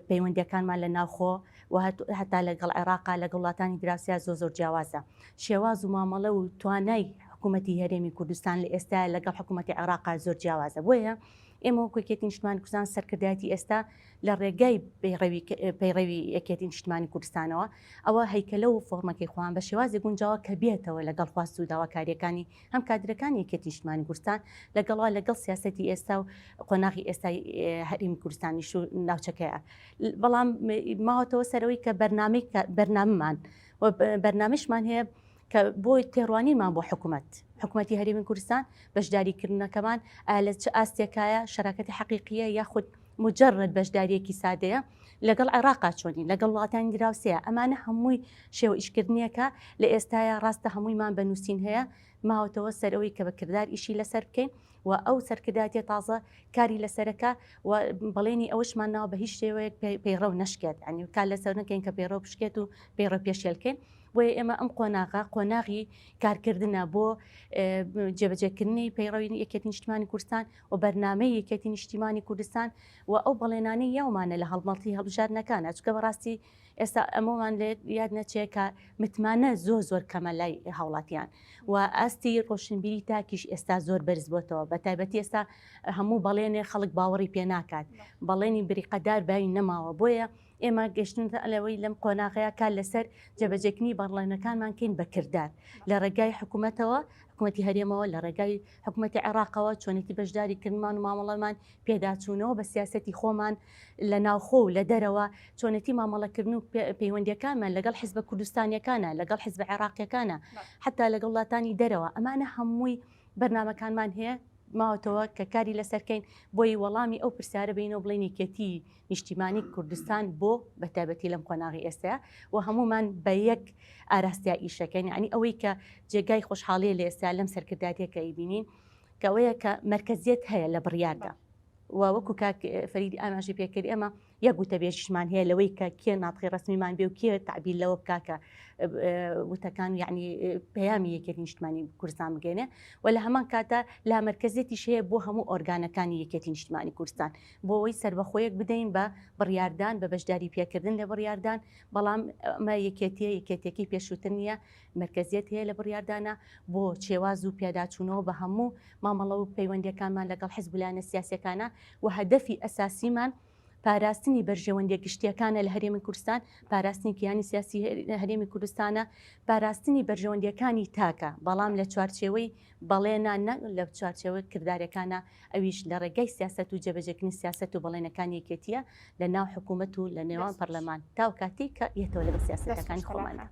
پەیوەندیەکانمان لە ناوخۆ و هەتا لەگەڵ عێراقا لەگەڵ وڵاتانی دراوسیا زۆر زۆر جیاوازە شێواز و مامەڵە و توانای حکوومەتی هەرێمی کوردستان لە ئێستا لەگەڵ حکوومەتی عێراقا زۆر جیاوازە بۆیە ئێمە وەکو یەکێتی نیشتمانی کوردستان سەرکردایەتی ئێستا لە ڕێگای پەیڕەوی یەکێتی نیشتمانی کوردستانەوە ئەوە هەیکەلە و فۆرمەکەی خۆیان بە شێوازی گونجاوە کە بێتەوە لەگەڵ خواست و داواکاریەکانی هەم کادرەکانی یەکێتی نیشتمانی کوردستان لەگەڵا لەگەڵ سیاسەتی ئێستا و قۆناغی ئێستای هەرێمی کوردستانیش و ناوچەکەیە بەڵام ماوەتەوە سەرەوەی کە بەرنامەی بەرنامەمان و بەرنامەشمان هەیە. کە بۆ تێڕوانینمان بۆ حکوومەت حکوومەتی هەرێمی کوردستان بەشداریکردنەکەمان ئایا لە چ ئاستێکایە شەراکەتی حەقیقیە یاخود مجرد بەشداریەکی سادەیە لەگەڵ عێراقا چۆنین لەگەڵ وڵاتانی دراوسەیە ئەمانە هەمووی شێوە ئیشکردنیەکە لە ئێستاە ڕاستە هەموویمان بە نووسین هەیە ماوەتەوە سەرەوەی کە بە کردار ئیشی لەسەر بکەین و ئەو سەرکردایەتیە تازە کاری لەسەرەکە و بەڵێنی ئەوەشمان ناوە بە هیچ شێوەیەک پەیڕەو نەشکێت ینی کار لەسەر نەکەین کە پەیڕەو بشکێت و پەیڕەو پێشێلکەین بۆیە ئێمە ئەم قۆناغە قۆناغی کارکردنە بۆ جێبەجێکردنی پەیڕەوی یەکێتی نیشتمانی کوردستان و بەرنامەی یەکێتی نیشتیمانی کوردستان و ئەو بەڵێنانەی یاومانە لە هەڵمەڵتی هەڵبژاردنەکانە چکە بەڕاستی ئێستا ئەمەمان لێ یاد نەچێ کە متمانە زۆر زۆر کەمە لای هاوڵاتیان و ئاستی ڕۆشنبیری تاکیش ئێستا زۆر بەرز بۆتەوە بە تایبەتی ئێستا هەموو بەڵێنێ خەڵک باوەڕی پێ ناکات بەڵێنی بریقەدار باوی نەماوە بۆیە ئێمە گەشتنتە لەوەی لەم قۆناغەیە کار لەسەر جێبەجێکردنی بەڵێنەکانمان کەین بە کردار لە ڕێگای حکوومەتەوە حکوومەتی هەرێمەوە لە ڕێگای حکوومەتی عێراقەوە چۆنێتی بەشداری کردمان و مامەڵەمان پێداچوونەوە بە سیاسەتی خۆمان لە ناوخۆ و لە دەرەوە چۆنێتی مامەڵەکردن و پەیوەندیەکانمان لەگەڵ حزبە کوردستانیەکانە لەگەڵ حزبە عێراقیەکانە حتا لەگەڵ وڵاتانی دەرەوە ئەمانە هەمووی بەرنامەکانمان هەیە ماوەتەوە کە کاری لەسەرکەین بۆی وەڵامی ئەو پرسیارە بینەوە بڵێن یەکێتی نیشتیمانی کوردستان بۆ بەتایبەتی لەم قۆناغی ئێستا و هەمومان بە یەک ئاراستیا ئیشەکەین ینی ئەوەی کە جێگای خۆشحاڵیە لە ئێستا لەم سەرکرداتێکە ئەیبینین کەەوەیە کە مرکزیت هەیە لە بڕیاردا و وەکو کاک فەریدی ئاماژەی پێکرد ئێمە یەک وتەبێژیشمان هەیە لەوەی کە کێ ناتقی ڕسمیمان بێ و کێ تعبیر لەوە بکا کە وتەکان یعنی پەیامی یەکێتی نیشتمانی کوردستان بگەێنێ و لە هەمان کاتە لا مرکزیەتیش هەیە بۆ هەموو ئۆرگانەکانی یەکێتی نیشتمانی کوردستان بۆ ئەوەی سربەخۆیەک بدەین بە بڕیاردان بە بەشداری پێکردن لە بڕیاردان بەڵام ئەمە یەکێتیە یەکێتیەکەی پێشووتر نییە مرکزیەت هەیە لە بڕیاردانە بۆ چێواز و پێداچوونەوە بە هەموو مامەڵە و پەیوەندیەکانمان لەگەڵ حزب و لایەنە سیاسیەکانە و هەدەفی ئەساسیمان پاراستنی بەرژەوەندیە گشتیەکانە لە هەرێمی کوردستان، پاراستنی کیانی سیاسی هەرێمی کوردستانە، پاراستنی بەرژەوەندیەکانی تاکە، بەڵام لە چوارچێوەی بەڵێنا نە لە چوارچێوەی کردارەکانە، ئەویش لە ڕێگای سیاسەت و جێبەجێکردنی سیاسەت و بەڵێنەکانی یەکێتیە لە ناو حکوومەت و لە نێوان پەرلەمان تاو کاتێک کە یەتەوە لەگەڵ سیاسەتەکانی خۆماندا.